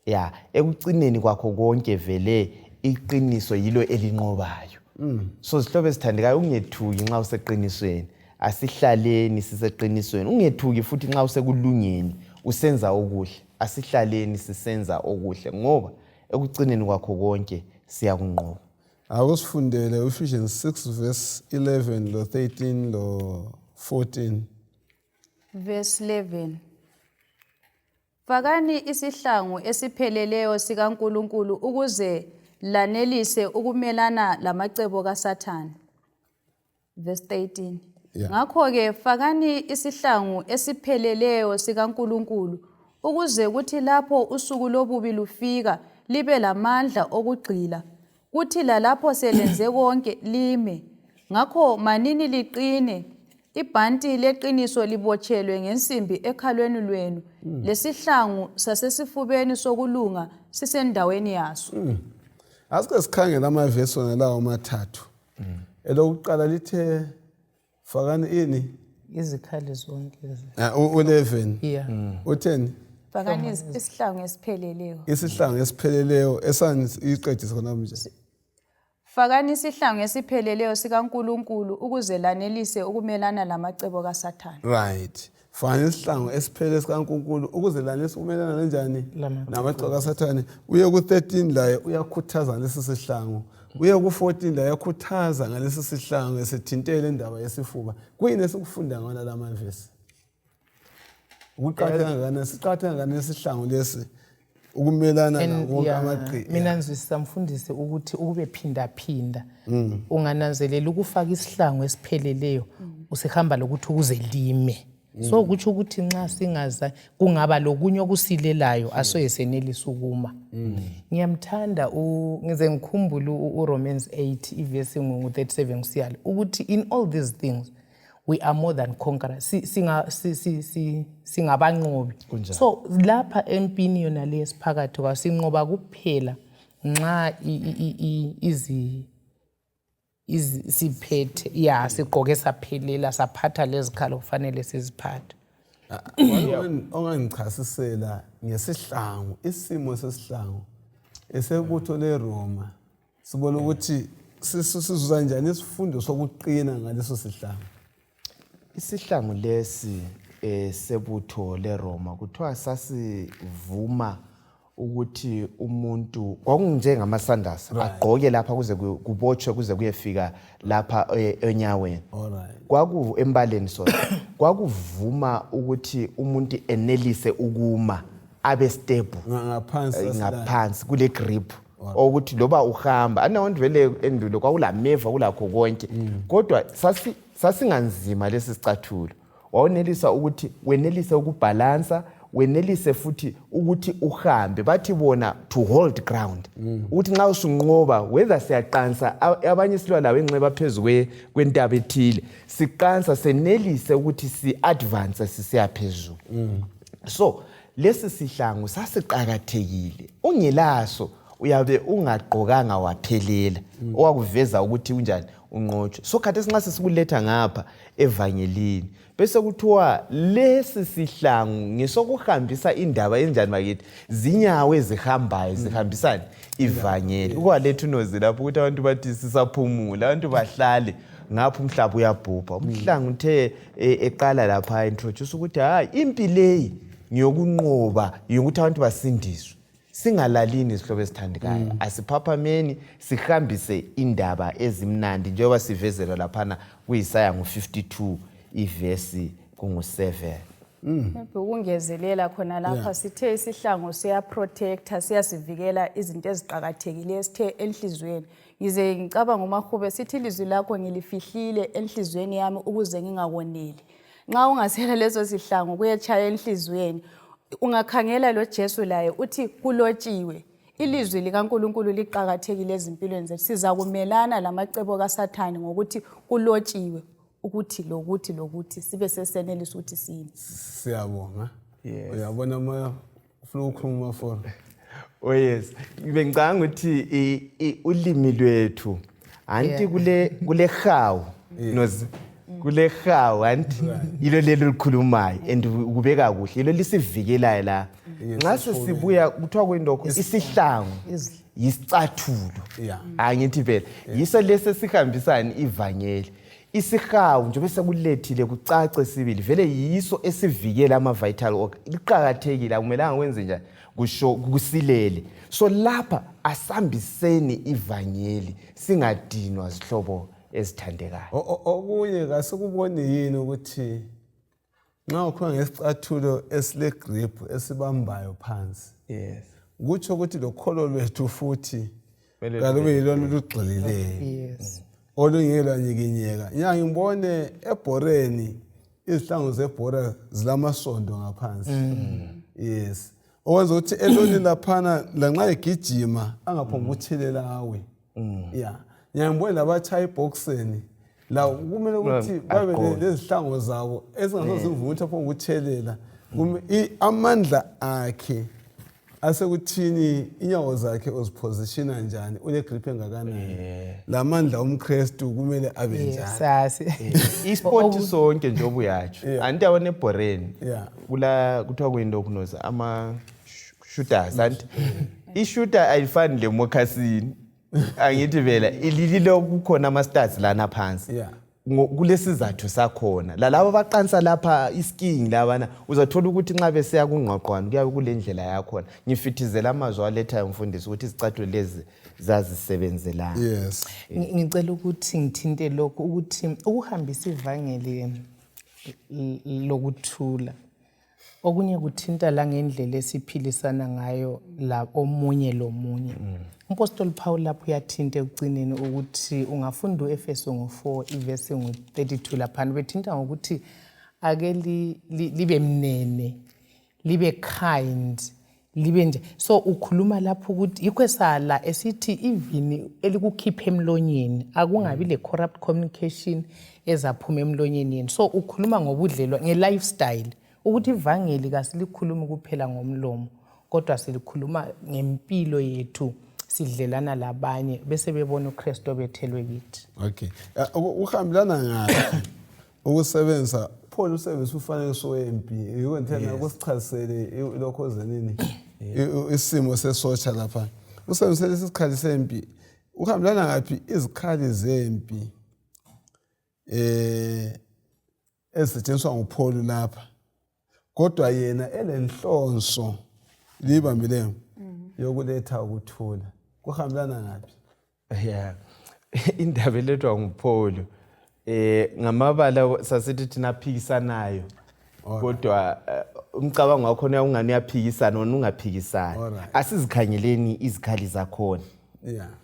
Ya, ekugcineni kwakho konke vele iqiniso yilo elinqobayo. So zihlobo ezithandekayo, ungethuki nxa useqinisweni. Asihlaleni siseqinisweni. Ungethuki futhi nxa usekulungeni usenza okuhle. Asihlaleni sisenza okuhle, ngoba ekugcineni kwakho konke siyakunqoba. Akusifundele Ephesians 6 verse 11 lo 13 lo 14. Verse 11. Fakani isihlangu esipheleleyo sikaNkulunkulu ukuze lanelise ukumelana lamacebo kaSathane. Verse 13. Ngakho-ke fakani isihlangu esipheleleyo sikaNkulunkulu ukuze kuthi lapho usuku lobubi lufika libe lamandla okugxila, kuthi lalapho selenze konke lime. Ngakho manini liqine, ibhanti leqiniso libotshelwe ngensimbi ekhalweni lwenu, lesihlangu sasesifubeni sokulunga sisendaweni yaso. Asike sikhangele amavesi wona lawo amathathu. Elokuqala lithe fakani ini? Izikhali zonke. U-11. Yeah. Utheni? Fakani isihlangu esipheleleyo. Isihlangu esipheleleyo esani iqedise khona manje. Fakani isihlangu esipheleleyo sikaNkulunkulu ukuze lanelise ukumelana lamacebo kaSathane. Right. Fakani isihlangu esiphelele sikaNkulunkulu ukuze lanelise ukumelana kanjani namacebo kaSathane. Uye ku-13 laye uyakhuthaza ngalesi sihlangu. Uye ku-14 laye uyakhuthaza ngalesi sihlangu esithintele indaba yesifuba. Kuyini esikufunda ngona la mavesi? Ukuqakatheka kangakanani, siqakatheka kangakanani isihlangu lesi ukumelana nawo amaqhinga? Mina ngizwisisa mfundisi ukuthi ukube phinda phinda ungananzelela ukufaka isihlangu esipheleleyo usihamba lokuthi ukuze lime. So kutsho ukuthi nxa singaza kungaba lokunye okusilelayo asoye senelisa ukuma. Ngiyamthanda ngize ngikhumbule uRomans 8 ivesi ngu-37 kusiyale ukuthi in all these things we are more than conquerors. Singabanqobi. So lapha empini yona le esiphakathi kwayo sinqoba kuphela nxa siphethe, ya, sigqoke saphelela, saphatha lezikhali okufanele siziphathe. Ongangichasisela ngesihlangu, isimo sesihlangu esebutho leRoma, sibona ukuthi sizuza njani isifundo sokuqina ngaleso sihlangu? Isihlangu lesi sebutho leRoma kuthiwa sasivuma ukuthi umuntu kwakunjengamasandals agqoke lapha kuze kubotshwe kuze kuyefika lapha enyaweni. Kwaku embaleni sona kwakuvuma ukuthi umuntu enelise ukuma abe stable ngaphansi kule grip, ukuthi loba uhamba anabantu vele endulo kwakulameva kulakho konke, kodwa sasinganzima lesi sicathulo. Wawunelisa ukuthi wenelise ukubhalansa, wenelise futhi ukuthi uhambe, bathi bona to hold ground, ukuthi nxa usunqoba whether siyaqansa, abanye silwa lawo enxeba phezu kwentaba ethile, siqansa senelise ukuthi si-advance sisiya phezulu. So lesi sihlangu sasiqakathekile, ungelaso uyabe ungagqokanga waphelela, owakuveza ukuthi unjani unqotshwe. So khathesi nxa sesikuletha ngapha evangelini, bese kuthiwa lesi sihlangu ngesokuhambisa indaba enjani bakithi, zinyawo ezihambayo zihambisani ivangeli. Ukwaletha unozi lapho ukuthi abantu bathi sisaphumula, abantu bahlale ngapha umhlaba uyabhubha. Umhlangu uthe eqala lapha introduce ukuthi hayi, impi leyi ngiyokunqoba, yokuthi abantu basindiswe. Singalalini izihlobo ezithandekayo, asiphaphameni sihambise indaba ezimnandi njengoba sivezelwa laphana kuIsaya ngo-52 ivesi kungu-7. Ukungezelela khona lapha, sithe isihlangu siyaprotecta, siyasivikela izinto eziqakathekileyo sithe enhliziyweni. Ngize ngicabanga uMahube sithi ilizwi lakho ngilifihlile enhliziyweni yami ukuze ngingakoneli. Nxa ungasela leso sihlangu kuyetshaya enhliziyweni. Ungakhangela lo Jesu laye uthi kulotshiwe. Ilizwi likaNkulunkulu liqakathekile ezimpilweni zethu. Sizakumelana lamacebo kaSathane ngokuthi kulotshiwe. Ukuthi lokuthi lokuthi sibe sesenelisa ukuthi siyini. Siyabonga. Yes. Uyabona uma ufuna ukukhuluma for. Oh yes, bengicabanga ukuthi ulimi lwethu anti kule hawu nozi kule hawu anti yilo lelo likhulumayo and kubeka kuhle yilo lisivikelayo la. Nxa sesibuya kuthiwa kwendokho isihlangu yisicathulo. Angithi phela yiso lesi esihambisana ivangeli. Isihawu njengoba sekulethile kucace sibili vele yiso esivikela ama-vital organ. Liqakathekile, akumelanga kwenze njani kusho kusilele. So lapha asambiseni ivangeli singadinwa zihlobo ezithandekayo. Okunye kasikuboni yini ukuthi nxa ukhuluma ngesicathulo esile grip esibambayo phansi. Kutsho ukuthi lokholo lwethu futhi Kumele kalube yilona olugxilileyo. Olungeke lwanyikinyeka. Ngiya ngibone ebhoreni izihlangu zebhora zilamasondo ngaphansi. Yes. Okwenza ukuthi eloni laphana lanxa egijima angaphongi ukutshelela awe. Yeah. Ngiya ngibone labatshaya ibhokiseni la kumele ukuthi babe lezihlangu zabo ezingasoze zivume ukuthi aphonge ukutshelela. Amandla akhe asekuthini inyawo zakhe uzipositiona njani, une grip engakanani, lamandla omKristu kumele abe njani. Isport sonke njengoba uyatsho anti yabona ebhoreni kula kuthiwa kuyinto kunoza ama shooters anti i-shooter ayifani le mokhasini angithi vela ililo kukhona ama stars lana phansi. Kulesizathu sakhona lalabo abaqansa lapha iskiing labana uzathola ukuthi nxa besiya kungqoqwane kuyabe kule ndlela yakhona. Ngifithizela amazwi alethayo mfundisi ukuthi izicathulo lezi zazisebenzelana. Ngicela ukuthi ngithinte lokhu ukuthi ukuhambisa ivangeli lokuthula okunye kuthinta la ngendlela esiphilisana ngayo la omunye lomunye. Umpostoli Paul lapho uyathinta ekucineni ukuthi ungafunda uEfeso ngo-4 ivesi ngo-32 laphana bethinta ngokuthi ake libe mnene, libe kind, libe nje. So ukhuluma lapho ukuthi yikho esala esithi even elikukhipha emlonyeni akungabi le corrupt communication ezaphuma emlonyeni yenu. So ukhuluma ngobudlelwa nge-lifestyle ukuthi ivangeli kasilikhulumi kuphela ngomlomo kodwa silikhuluma ngempilo yethu, sidlelana labanye bese bebona uKristu obethelwe kithi. Okay. Uhambelana ngaphi ukusebenzisa Paul usebenzisa ufanekiso wempi yikho ngithanda ukusichazisele lokho zenini isimo sesotsha lapha usebenzise lesi sikhali sempi. Uhambelana ngaphi izikhali zempi ezisetshenziswa nguPaul lapha kodwa yena elenhlonso libambileyo yokuletha ukuthula, kuhambelana ngaphi? Yeah. Indaba elethwa nguPaul ngamabala sasithi thina aphikisanayo kodwa umcabango wakho ungani uyaphikisana wona ungaphikisani. Asizikhangeleni izikhali zakhona.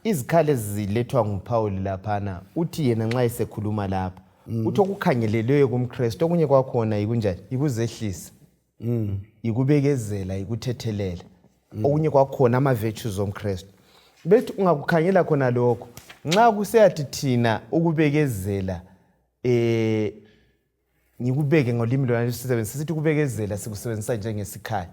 Izikhali ezilethwa nguPaul laphana uthi yena nxa esekhuluma lapha uthi okukhangelelweyo kumKristu okunye kwakhona yikunjani, yikuzehlisa, yikubekezela, yikuthethelela. Okunye kwakhona ama-virtues omKristu. Bethi ungakukhangela khona lokho nxa kuseyathi thina ukubekezela ngikubeke ngolimi lona lesisebenzisa sithi ukubekezela sikusebenzisa njengesikhali.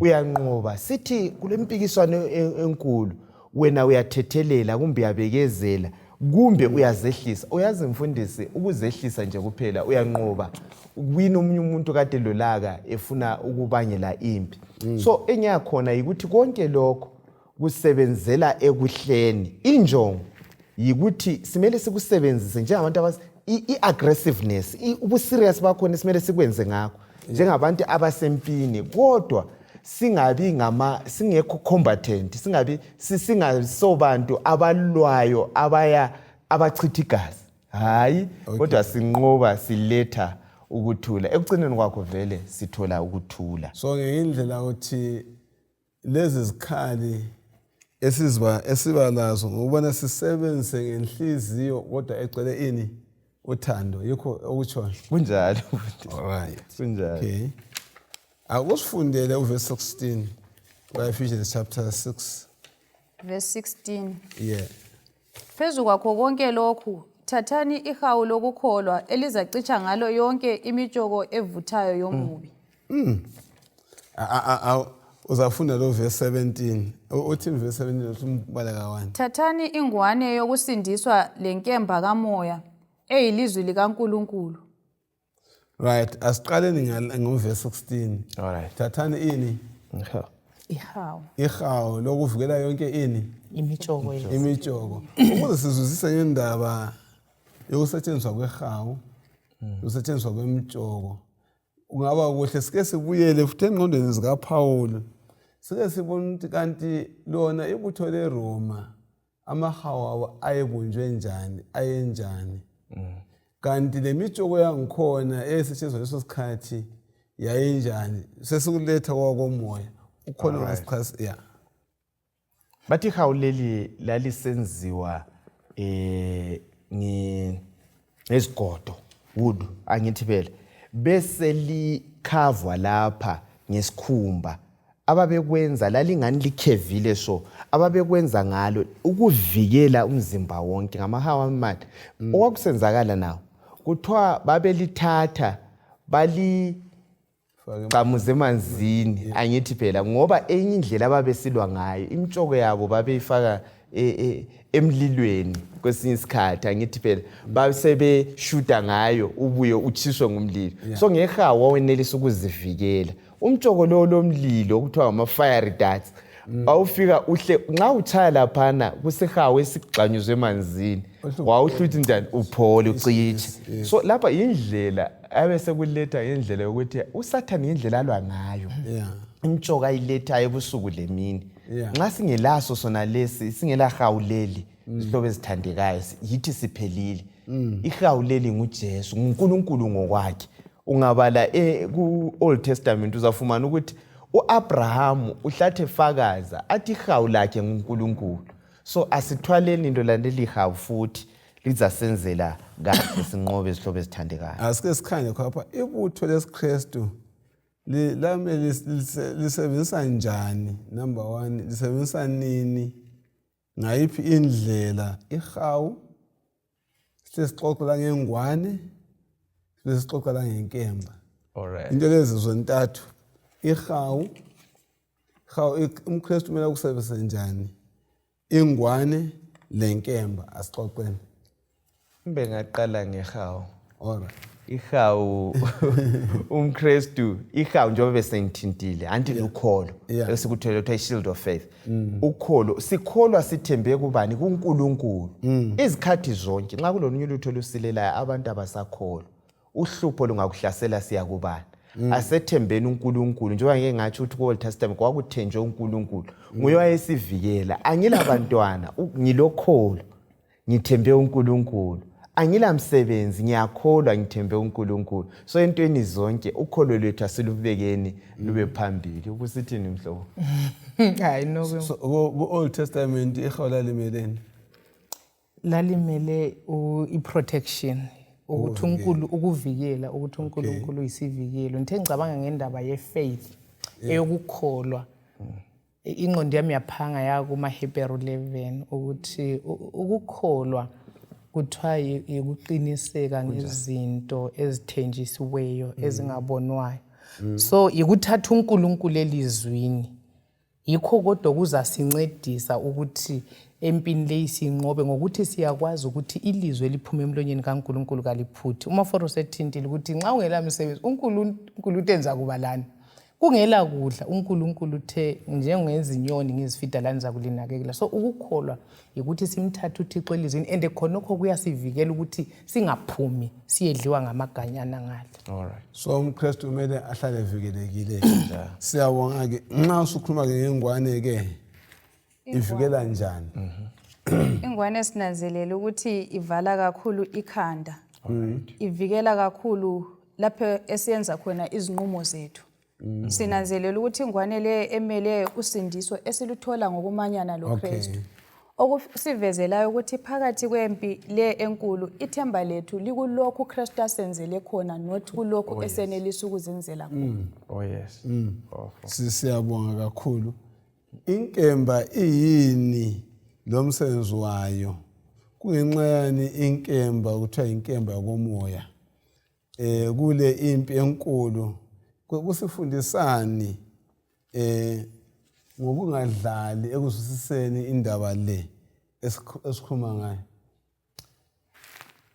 Uyanqoba sithi kulempikiswano enkulu wena uyathethelela kumbe uyabekezela kumbe uyazehlisa. Uyazi mfundisi ukuzehlisa nje kuphela uyanqoba wina omunye umuntu kade lolaka efuna ukubangela impi. So engiyakhona yikuthi konke lokho kusebenzela ekuhleni. Injongo yikuthi simele sikusebenzise njengabantu i-aggressiveness, ubuserious bakhona simele sikwenze ngakho njengabantu abasempini, kodwa singabi ngama, singekho combatant, singabi singasobantu abalwayo abaya abachitha igazi, hayi, kodwa sinqoba siletha ukuthula. Ekucineni kwakho vele sithola ukuthula. So ngendlela ukuthi lezi zikhali esiba lazo ngokubona sisebenzise ngenhliziyo kodwa egcwele ini uthando, yikho okutshoyo. Kunjalo. Alright. Kunjalo. Okay. Akusifundele uverse 16 ka-Ephesians chapter 6. Verse 16. Yeah. Phezu kwakho konke lokhu Thathani ihawu lokukholwa elizacitsha ngalo yonke imitshoko evuthayo yomubi. Uzafunda lo verse 17. Uthini verse 17 uthi umbala kawani? Thathani ingwane yokusindiswa lenkemba kamoya eyilizwi likaNkulunkulu. Right, asiqaleni ngoverse 16. Alright. Thathani ini? Ihawu. Ihawu lokuvikela yonke ini? Imitshoko. Imitshoko. Ukuze sizwisise ngendaba yokusetshenziswa kwehawu, ukusetshenziswa kwemitshoko. Kungaba kuhle sike sibuyele futhi engqondweni zikaPaul. Sike sibone ukuthi kanti lona ibutho leRoma amahawu awo ayebunjwe njani, ayenjani. Kanti le mitshoko yangikhona eyayisetshenziswa leso sikhathi yayinjani, sesikuletha kwakomoya ukhona ongasichasa ya. Bathi ihawu leli lalisenziwa ngezigodo, wood, angithi phela, bese likhavwa lapha ngesikhumba. Ababekwenza lalingani likhevile, so ababekwenza ngalo ukuvikela umzimba wonke ngamahawu amade. Okwakusenzakala nawo kuthiwa babelithatha bali qamuze emanzini, angithi phela, ngoba enye indlela ababesilwa ngayo imitshoko yabo babeyifaka emlilweni kwesinye isikhathi, angithi phela, basebeshuta ngayo ubuye utshiswe ngumlilo. So ngehawu wawenelisa ukuzivikela. Umtshoko lo lomlilo okuthiwa ngama-fiery darts, awufika uhle nxa utshaya laphana kusihawu esigxanyuzwe emanzini, wawuhluthi njani uphole ucitshe. So lapha indlela abesekuletha ngendlela yokuthi uSathane ngendlela alwa ngayo imtshoko ayilethayo ebusuku lemini, nxa singelaso sona lesi, singela hawu leli, izihlobo ezithandekayo, yithi siphelile. Ihawu leli nguJesu, nguNkulunkulu ngokwakhe. Ungabala ku-Old Testament uzafumana ukuthi u-Abrahamu uhlathe fakaza athi ihawu lakhe nguNkulunkulu. So asithwaleni into landeli ihawu futhi lizasenzela kahle sinqobe izihlobo ezithandekayo. Asike sikhanye khapha ibutho lesiKristu lame lisebenzisa njani, number 1 lisebenzisa nini, ngayiphi indlela ihawu, sesixoxa ngengwane, sesixoxa la ngenkemba. Into lezi zontathu, ihawu, umKristu kumele akusebenzise njani, ingwane lenkemba, asixoxeni. Mbe ngaqala ngehawu. Alright. Ihawu umKristu, ihawu njengoba besengithintile, anti lukholo esikuthole kuthiwa i-shield of faith. Ukholo, sikholwa sithembe kubani? KuNkulunkulu. Izikhathi zonke nxa kulolunye ulutho olusilelayo abantu abasakholwa. Uhlupho lungakuhlasela siyakubani? Asethembeni uNkulunkulu. Njengoba ngeke ngatsho ukuthi ku-Old Testament kwakuthenjwe uNkulunkulu, nguye wayesivikela. Angilabantwana, ngilokholo, ngithembe uNkulunkulu. Angilamsebenzi, ngiyakholwa, ngithembe uNkulunkulu. So entweni zonke ukholo lwethu asilubekeni lube phambili. Ukusithini mhlobo? Hayi no. So ku-Old Testament ihawu lalimeleni? Lalimele i-protection, ukuthi uNkulu ukuvikela, ukuthi uNkulunkulu uyisivikelo. Ngithe ngicabanga ngendaba ye-faith, eyokukholwa, ingqondo yami yaphanga ya kuma-Hebrew 11 ukuthi ukukholwa kuthiwa yikuqiniseka ngezinto ezithenjisiweyo ezingabonwayo. So yikuthatha uNkulunkulu elizwini, yikho kodwa kuzasincedisa ukuthi empini leyi sinqobe, ngokuthi siyakwazi ukuthi ilizwi eliphuma emlonyeni kaNkulunkulu kaliphuthi. Umaforo sethintile ukuthi nxa ungela msebenzi uNkulunkulu utenza kuba lani, kungela kudla uNkulunkulu uthe njengezinyoni ngizifida lani zakulinakekela. So ukukholwa yikuthi simthathe uThixo elizwini, and khonokho kuyasivikela ukuthi singaphumi siyedliwa ngamaganyana ngale. Alright. So umKristu kumele ahlale evikelekile. Siyabonga ke nxa usukhuluma ke ngengwane ke ivikela njani? Ingwane sinanzelela ukuthi ivala kakhulu ikhanda. Ivikela kakhulu lapho esiyenza khona izinqumo zethu. Sinanzelela ukuthi ingwane le emele usindiso esiluthola ngokumanyana loKristu. Okusivezelayo ukuthi phakathi kwempi le enkulu ithemba lethu likulokhu uKristu asenzele khona, not kulokhu esenelisa ukuzenzela khona. Oh yes. Siyabonga kakhulu. Inkemba iyini lomsebenzi wayo? Kungenxa yani inkemba kuthiwa inkemba yakomoya? Kule impi enkulu kusifundisani ngokungadlali ekuzwisiseni indaba le esikhuluma ngayo?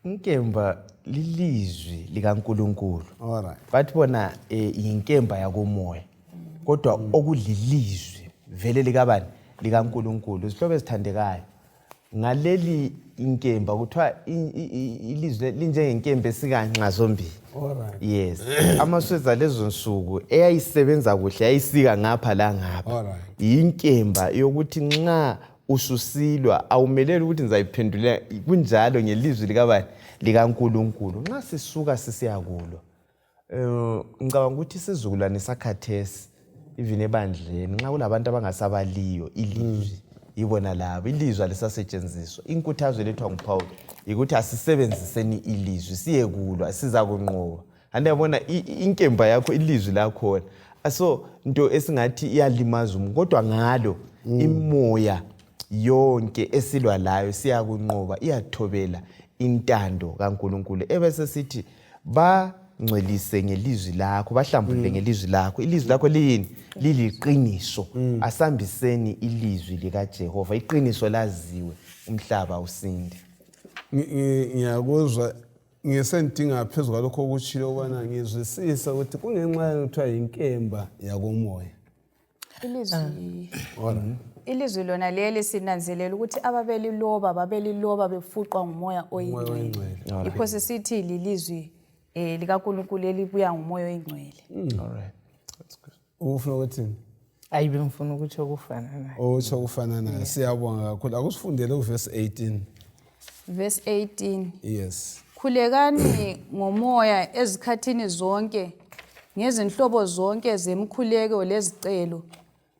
Inkemba lilizwi likaNkulunkulu. Alright. Bathi bona yinkemba yakomoya, kodwa okulilizwi vele likabani? LikaNkulunkulu. Izihlobo ezithandekayo, ngaleli inkemba kuthiwa ilizwi linjengenkemba esikanxa zombili. Alright. Yes, amasweza lezo nsuku eyayisebenza kuhle yayisika ngapha la ngapha. Alright. Yinkemba yokuthi nxa ususilwa awumeleli ukuthi ngizayiphendula kunjalo ngelizwi likabani? LikaNkulunkulu. Nxa sisuka sisiyakulwa, ngicabanga ukuthi isizukulwane sakhathesi even ebandleni nxa kulabantu abangasabaliyo ilizwi, yibona labo ilizwi alisasetshenziswa. Inkuthazo elethwa nguPaul yikuthi asisebenziseni ilizwi siyekulwa, siza kunqoba. Anti yabona inkemba yakho ilizwi lakhona aso nto esingathi iyalimaza umuntu, kodwa ngalo imoya yonke esilwa layo siyakunqoba, iyathobela intando kaNkulunkulu. Ebese sithi bangcwelise ngelizwi lakho, bahlambulule ngelizwi lakho. Ilizwi lakho liyini? Liliqiniso. Asambiseni ilizwi likaJehova, iqiniso laziwe, umhlaba usinde. Ngiyakuzwa, ngisendinga phezu kwalokho okutshilo ukubana ngizwisise ukuthi kungenxa yani kuthiwa yinkemba yakomoya. Ilizwi Alright. Ilizwi lona leli sinanzelela ukuthi ababeliloba babeliloba befuqwa ngumoya oyingcwele. Oyingcwele. Yikho sisithi lilizwi likaNkulunkulu elibuya ngumoya oyingcwele. All right. That's good. Ufuna ukuthini? Ayi, bengifuna ukuthi okufana nayo. Utsho okufana nayo. Siyabonga kakhulu. Akusifundele uvesi 18. Verse 18. Yes. Khulekani ngomoya ezikhathini zonke ngezinhlobo zonke zemkhuleko lezicelo.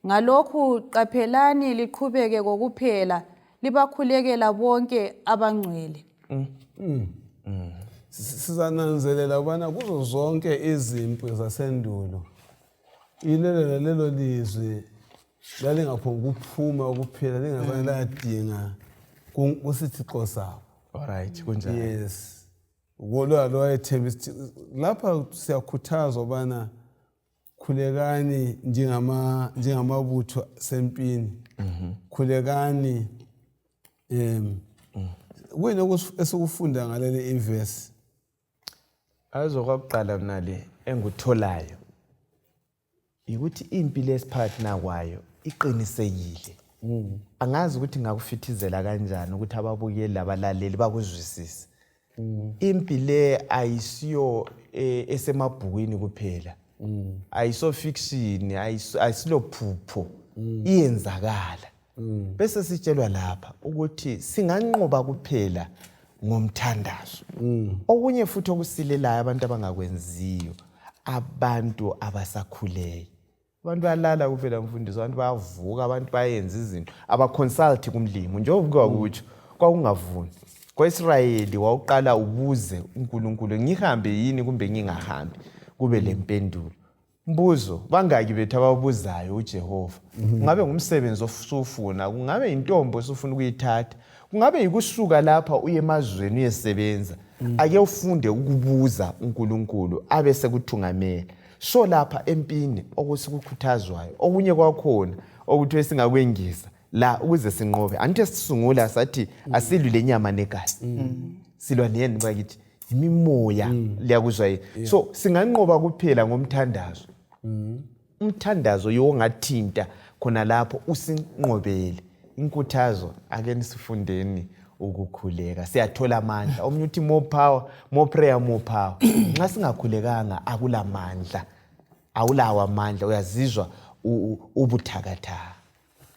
Ngalokhu qaphelani liqhubeke kokuphela libakhulekela bonke abangcwele. Sizananzelela ukubana kuzo zonke izimpi zasendulo ilelo lalelo lizwi lalingaphongi ukuphuma kuphela, lingazange layadinga kusithixo sabo. Alright, kunjalo. Yes, lo wayethemba lapha siyakhuthazwa ubana khulekani njengamabutho sempini, khulekani. Kuyini esikufunda ngaleli ivesi? Azokwakuqala mina le engikutholayo ukuthi impi lesiphakathi nakwayo iqinisekile. Angazi ukuthi ngakufithizela kanjani ukuthi ababukeli labalaleli bakuzwisise. Impi le ayisiyo esemabhukwini kuphela, ayiso fiction, ayisilo phupho, iyenzakala. Bese sitshelwa lapha ukuthi singanqoba kuphela ngomthandazo. Okunye futhi okusilelayo abantu abangakwenziyo, abantu abasakhuleki. Abantu bayalala kuphela mfundisi, abantu bayavuka, abantu bayenza izinto, abaconsult kumlimi. Njengoba kutsho kwakungavuni kwa-Israyeli, wawuqala ubuze uNkulunkulu, ngihambe yini kumbe ngingahambi, kube lempendulo. Mbuzo bangaki bethu ababuzayo uJehova? Kungabe ngumsebenzi osufuna, kungabe intombi osufuna ukuyithatha, kungabe yikusuka lapha uye emazweni uyesebenza, ake ufunde ukubuza uNkulunkulu abe sekuthungamela. So lapha empini okusikukhuthazwayo okunye kwakhona okuthiwe singakwengeza la ukuze sinqobe, angithi esisungula sathi asilwi lenyama negazi, silwa neyeni bakithi? Imimoya. Liyakuzwa yini? So singanqoba kuphela ngomthandazo. Umthandazo yiwo ongathinta khona lapho usinqobele. Inkuthazo, ake nisifundeni ukukhuleka, siyathola amandla. Omunye uthi more power, more prayer, more power. Nxa singakhulekanga akulamandla, awulawo amandla, uyazizwa ubuthakathaka.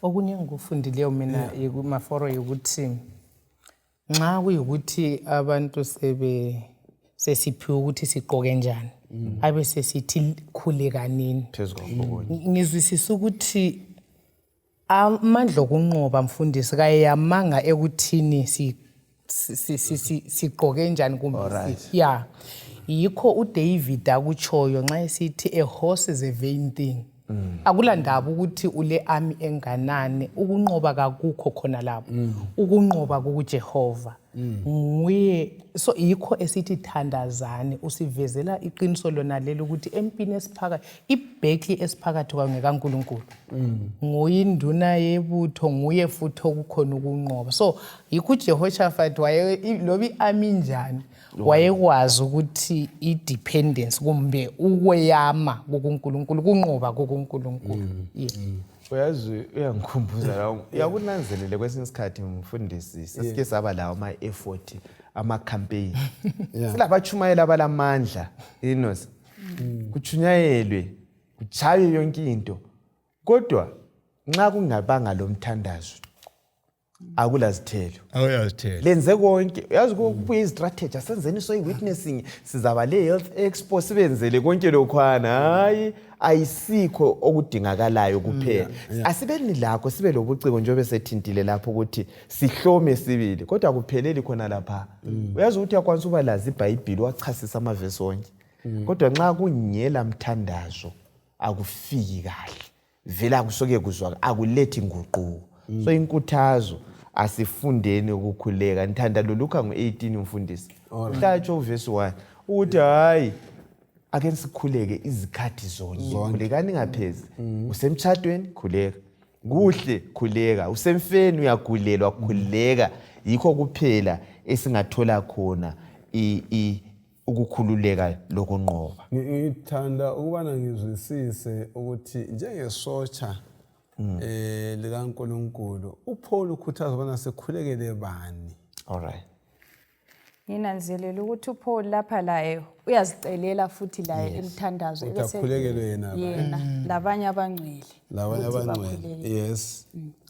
Okunye engikufundileyo mina maforo yikuthi nxa kuyikuthi abantu sebe sesiphiwe ukuthi sigqoke njani, abe sesithi khulekanini phezu kwakho konke. Ngizwisisa ukuthi amandla okunqoba, mfundisi, kayeyamanga ekuthini sigqoke njani kumbe ya, yikho uDavid akutshoyo nxa esithi a horse is a vain thing. Akulandaba ukuthi ule army enganani, ukunqoba kakukho khona lapho, ukunqoba kukuJehova. Nguye, so yikho esithi thandazani, usivezela iqiniso lona leli ukuthi empini esiphakathi, ibhekli esiphakathi kwayo ngekaNkulunkulu. Nguye induna yebutho, nguye futhi okukhona ukunqoba. So yikho uJehoshaphat waye loba i-army njani, wayekwazi ukuthi i-dependence kumbe ukweyama kukuNkulunkulu, kunqoba kukuNkulunkulu. Yeah. Uyazi, uyangikhumbuza la, uyakunanzelele kwesinye isikhathi mfundisi, sesike saba lawo ama-effort, ama-campaign, silabatshumayeli abalamandla inos, kutshunyayelwe, kutshaywe yonke into, kodwa nxa kungabanga lo mthandazo akulazithelo. Awuyazithelo. Lenze konke, uyazi, kubuye izistrategy, asenzeni so i-witnessing, sizaba le-health expo, sibenzele konke lokhwana. Hayi, ayisikho okudingakalayo kuphela. Asibeni lakho, sibe lobuciko, njengoba sethintile lapho ukuthi sihlome sibili, kodwa akupheleli khona lapha. Uyazi ukuthi uyakwanisa uba lazi iBhayibhili, wachasisa amavesi wonke, kodwa nxa kungela mthandazo akufiki kahle vele, akusoke kuzwa, akulethi nguquko. So inkuthazo, asifundeni ukukhuleka. Ngithanda lolukha ngu-18, umfundisi uhlatsho uvesi 1 ukuthi hayi, ake sikhuleke izikhathi zonke, khulekani ngaphezi. Usemtshadweni, khuleka kuhle, khuleka. Usemfeni, uyagulelwa, khuleka. Yikho kuphela esingathola khona ukukhululeka lokunqoba. Ngithanda ukubana ngizwisise ukuthi njengesotsha likaNkulunkulu, uPaul ukhuthaza ubana sikhulekele bani? All right. Nginanzelela ukuthi uPaul lapha laye uyazicelela futhi laye imthandazo. Ukuthi akhulekelwe yena. Yena labanye abangcwele. Labanye ukuthi abangcwele. bakhuleke.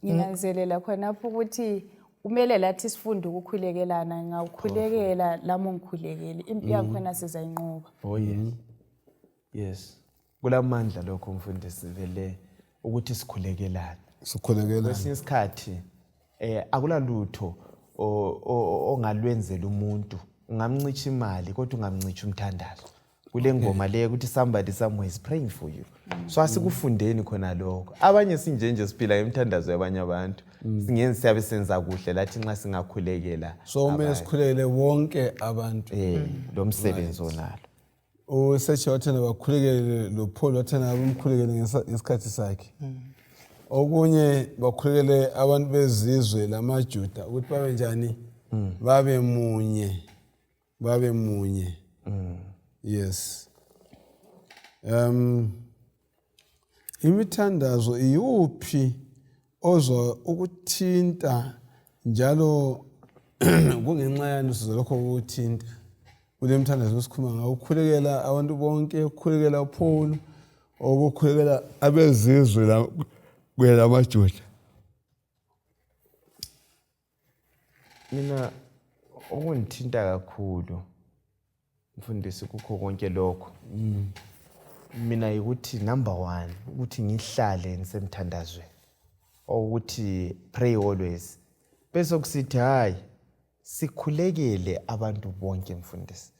Nginanzelela khonapho ukuthi kumele lathi sifunde ukukhulekelana. Ngawukhulekela lami, ungikhulekele, impi yakhona sizayinqoba. Oh yes, kulamandla lokho mfundisi, vele ukuthi sikhulekelane. Sikhulekelane. Kwesinye isikhathi akulalutho ongalwenzela umuntu, ungamncitsha imali kodwa ungamncitshi umthandazo. Kule ngoma leyo ukuthi somebody somewhere is praying for you, so asikufundeni khona lokho. Abanye sinjenje siphila ngemthandazo yabanye abantu, singenzi siyabe senza kuhle lathi nxa singakhulekela. So kumele abanye. Sikhulekele wonke abantu. Lo msebenzi onalo. USechi wathena bakhulekele, lo Paul wathena bamkhulekele ngesikhathi sakhe. Okunye bakhulekele abantu bezizwe lamaJuda ukuthi babe njani? Babe munye. Babe munye. Yes. Imithandazo iwuphi ozwa ukuthinta, njalo kungenxa yani usizwa lokho ukuthinta kule mthandazo esikhuluma ngawo, ukukhulekela abantu bonke, ukukhulekela uPaul, ukukhulekela abezizwe la kuye lamaJuda? Mina okungithinta kakhulu mfundisi kukho konke lokho mina yikuthi number one ukuthi ngihlale ngisemthandazweni, ukuthi pray always, bese kusithi hayi, sikhulekele abantu bonke mfundisi,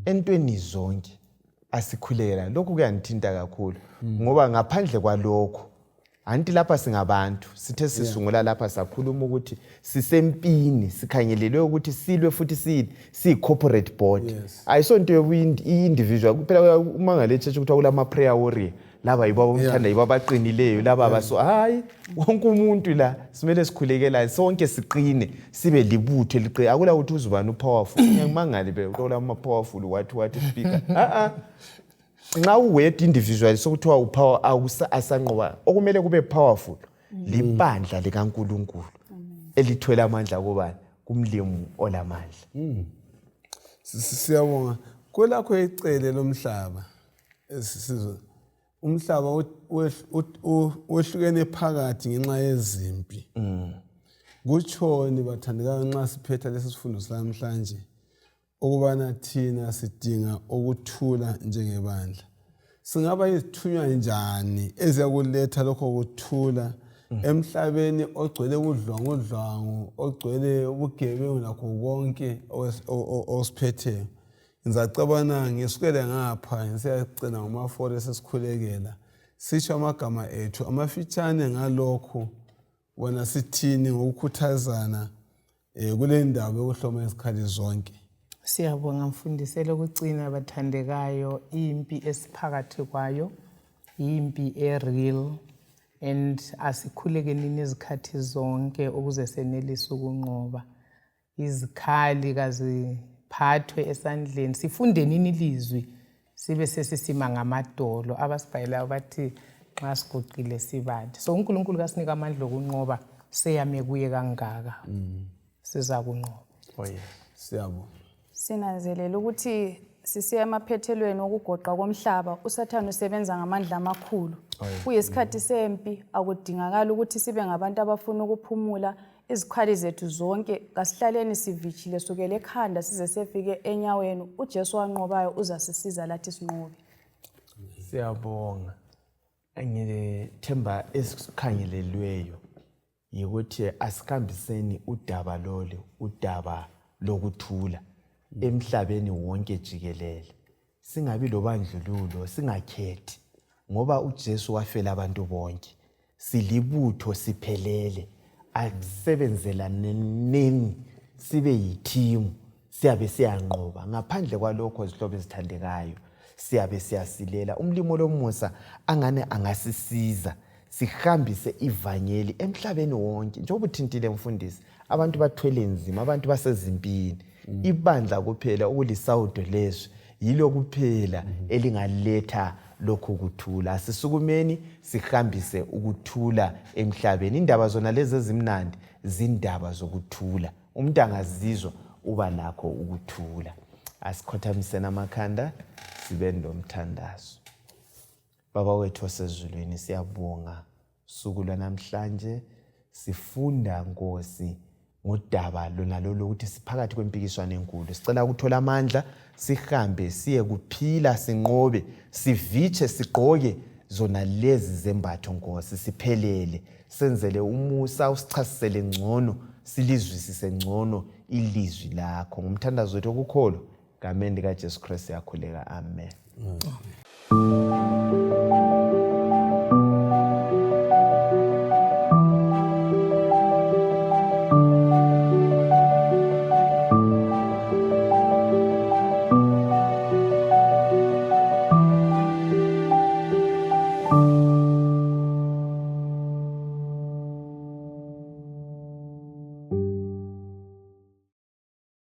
entweni zonke asikhulekela. Lokhu kuyangithinta kakhulu ngoba ngaphandle kwalokho, anti lapha singabantu, sithe sisungula lapha sakhuluma ukuthi sisempini, sikhangelelwe ukuthi silwe futhi siyi-corporate board. Ayisonto i-individual kuphela. Uma ngale church kuthiwa kulama-prayer warrior, laba yibo abamthanda, yibo abaqinileyo laba abaso. Hayi, wonke umuntu la simele sikhulekelayo sonke, siqine, sibe libutho eliqine. Akula ukuthi uzubani upowerful. Ngiyakumangali be kulama-powerful wathi wathi speaker, a-a, nxa uwedwa individual sokuthiwa upower asanqoba. Okumele kube powerful libandla likaNkulunkulu elithwele amandla kubani? Kumlimu olamandla. Siyabonga. Kwelakho icele lomhlaba, esisizwe umhlaba wehlukene phakathi ngenxa yezimpi, kutshoni bathandekayo nxa siphetha lesi sifundo salamhlanje ukubana thina sidinga ukuthula njengebandla? Singaba yizithunywa njani eziyakuletha lokho kuthula emhlabeni ogcwele udlwangudlwangu, ogcwele ubugebengu lakho konke osiphetheyo? Ngizacabana ngisukele ngapha ngisiyacela ngomafore, sesikhulekela, sitsho amagama ethu amafitshane ngalokhu. Bona sithini ngokukhuthazana? um kule ndaba yokuhloma izikhali zonke. Siyabonga mfundisi elokucina bathandekayo impi esiphakathi kwayo impi e-real and asikhulekenini izikhathi zonke ukuze senelise ukunqoba. Izikhali kaziphathwe esandleni, sifunde nini ilizwi sibe sesisima ngamadolo. Abasibhayelayo bathi nxa siguqile sibande. So uNkulunkulu kasinika amandla okunqoba, seyame kuye kangaka sizakunqoba. Oh yes. Siyabonga. Sinanzelela ukuthi sisiya emaphethelweni okugoqa komhlaba, uSathane usebenza ngamandla amakhulu. Kuyisikhathi sempi, akudingakali ukuthi sibe ngabantu abafuna ukuphumula. Izikhali zethu zonke kasihlaleni sivitshile sukela ekhanda size sefike enyaweni. UJesu wanqobayo uzasisiza lathi sinqobe. Siyabonga. Ngithemba esikhangelelweyo yikuthi asikhambiseni udaba lolu, udaba lokuthula emhlabeni wonke jikelele. Singabi lobandlululo, singakhethi, ngoba uJesu wafela abantu bonke. Silibutho siphelele, akusebenzelaneni sibe yithimu, siyabe siyanqoba. Ngaphandle kwalokho, zihlobo ezithandekayo, siyabe siyasilela. Umlimo lomusa angane angasisiza sihambise ivangeli emhlabeni wonke. Njengoba uthintile mfundisi, abantu bathwele nzima, abantu basezimpini. Ibandla kuphela okulisawudo lezwi yilo kuphela elingaletha lokhu kuthula. Asisukumeni sihambise ukuthula emhlabeni. Indaba zona lezi ezimnandi zindaba zokuthula. Umuntu angazizwa uba nakho ukuthula. Asikhothamiseni amakhanda sibe nomthandazo. Baba wethu osezulwini, siyabonga suku lwanamhlanje. Sifunda Nkosi ngodaba lona lolu ukuthi siphakathi kwempikiswano enkulu. Sicela ukuthola amandla sihambe siye kuphila, sinqobe, sivitshe, sigqoke zona lezi zembatho Nkosi, siphelele. Senzele umusa, usichasisele ngcono, silizwisise ngcono ilizwi lakho. Ngumthandazo wethu okukholwa, gameni likaJesu Kristu siyakhuleka, amen. Amen.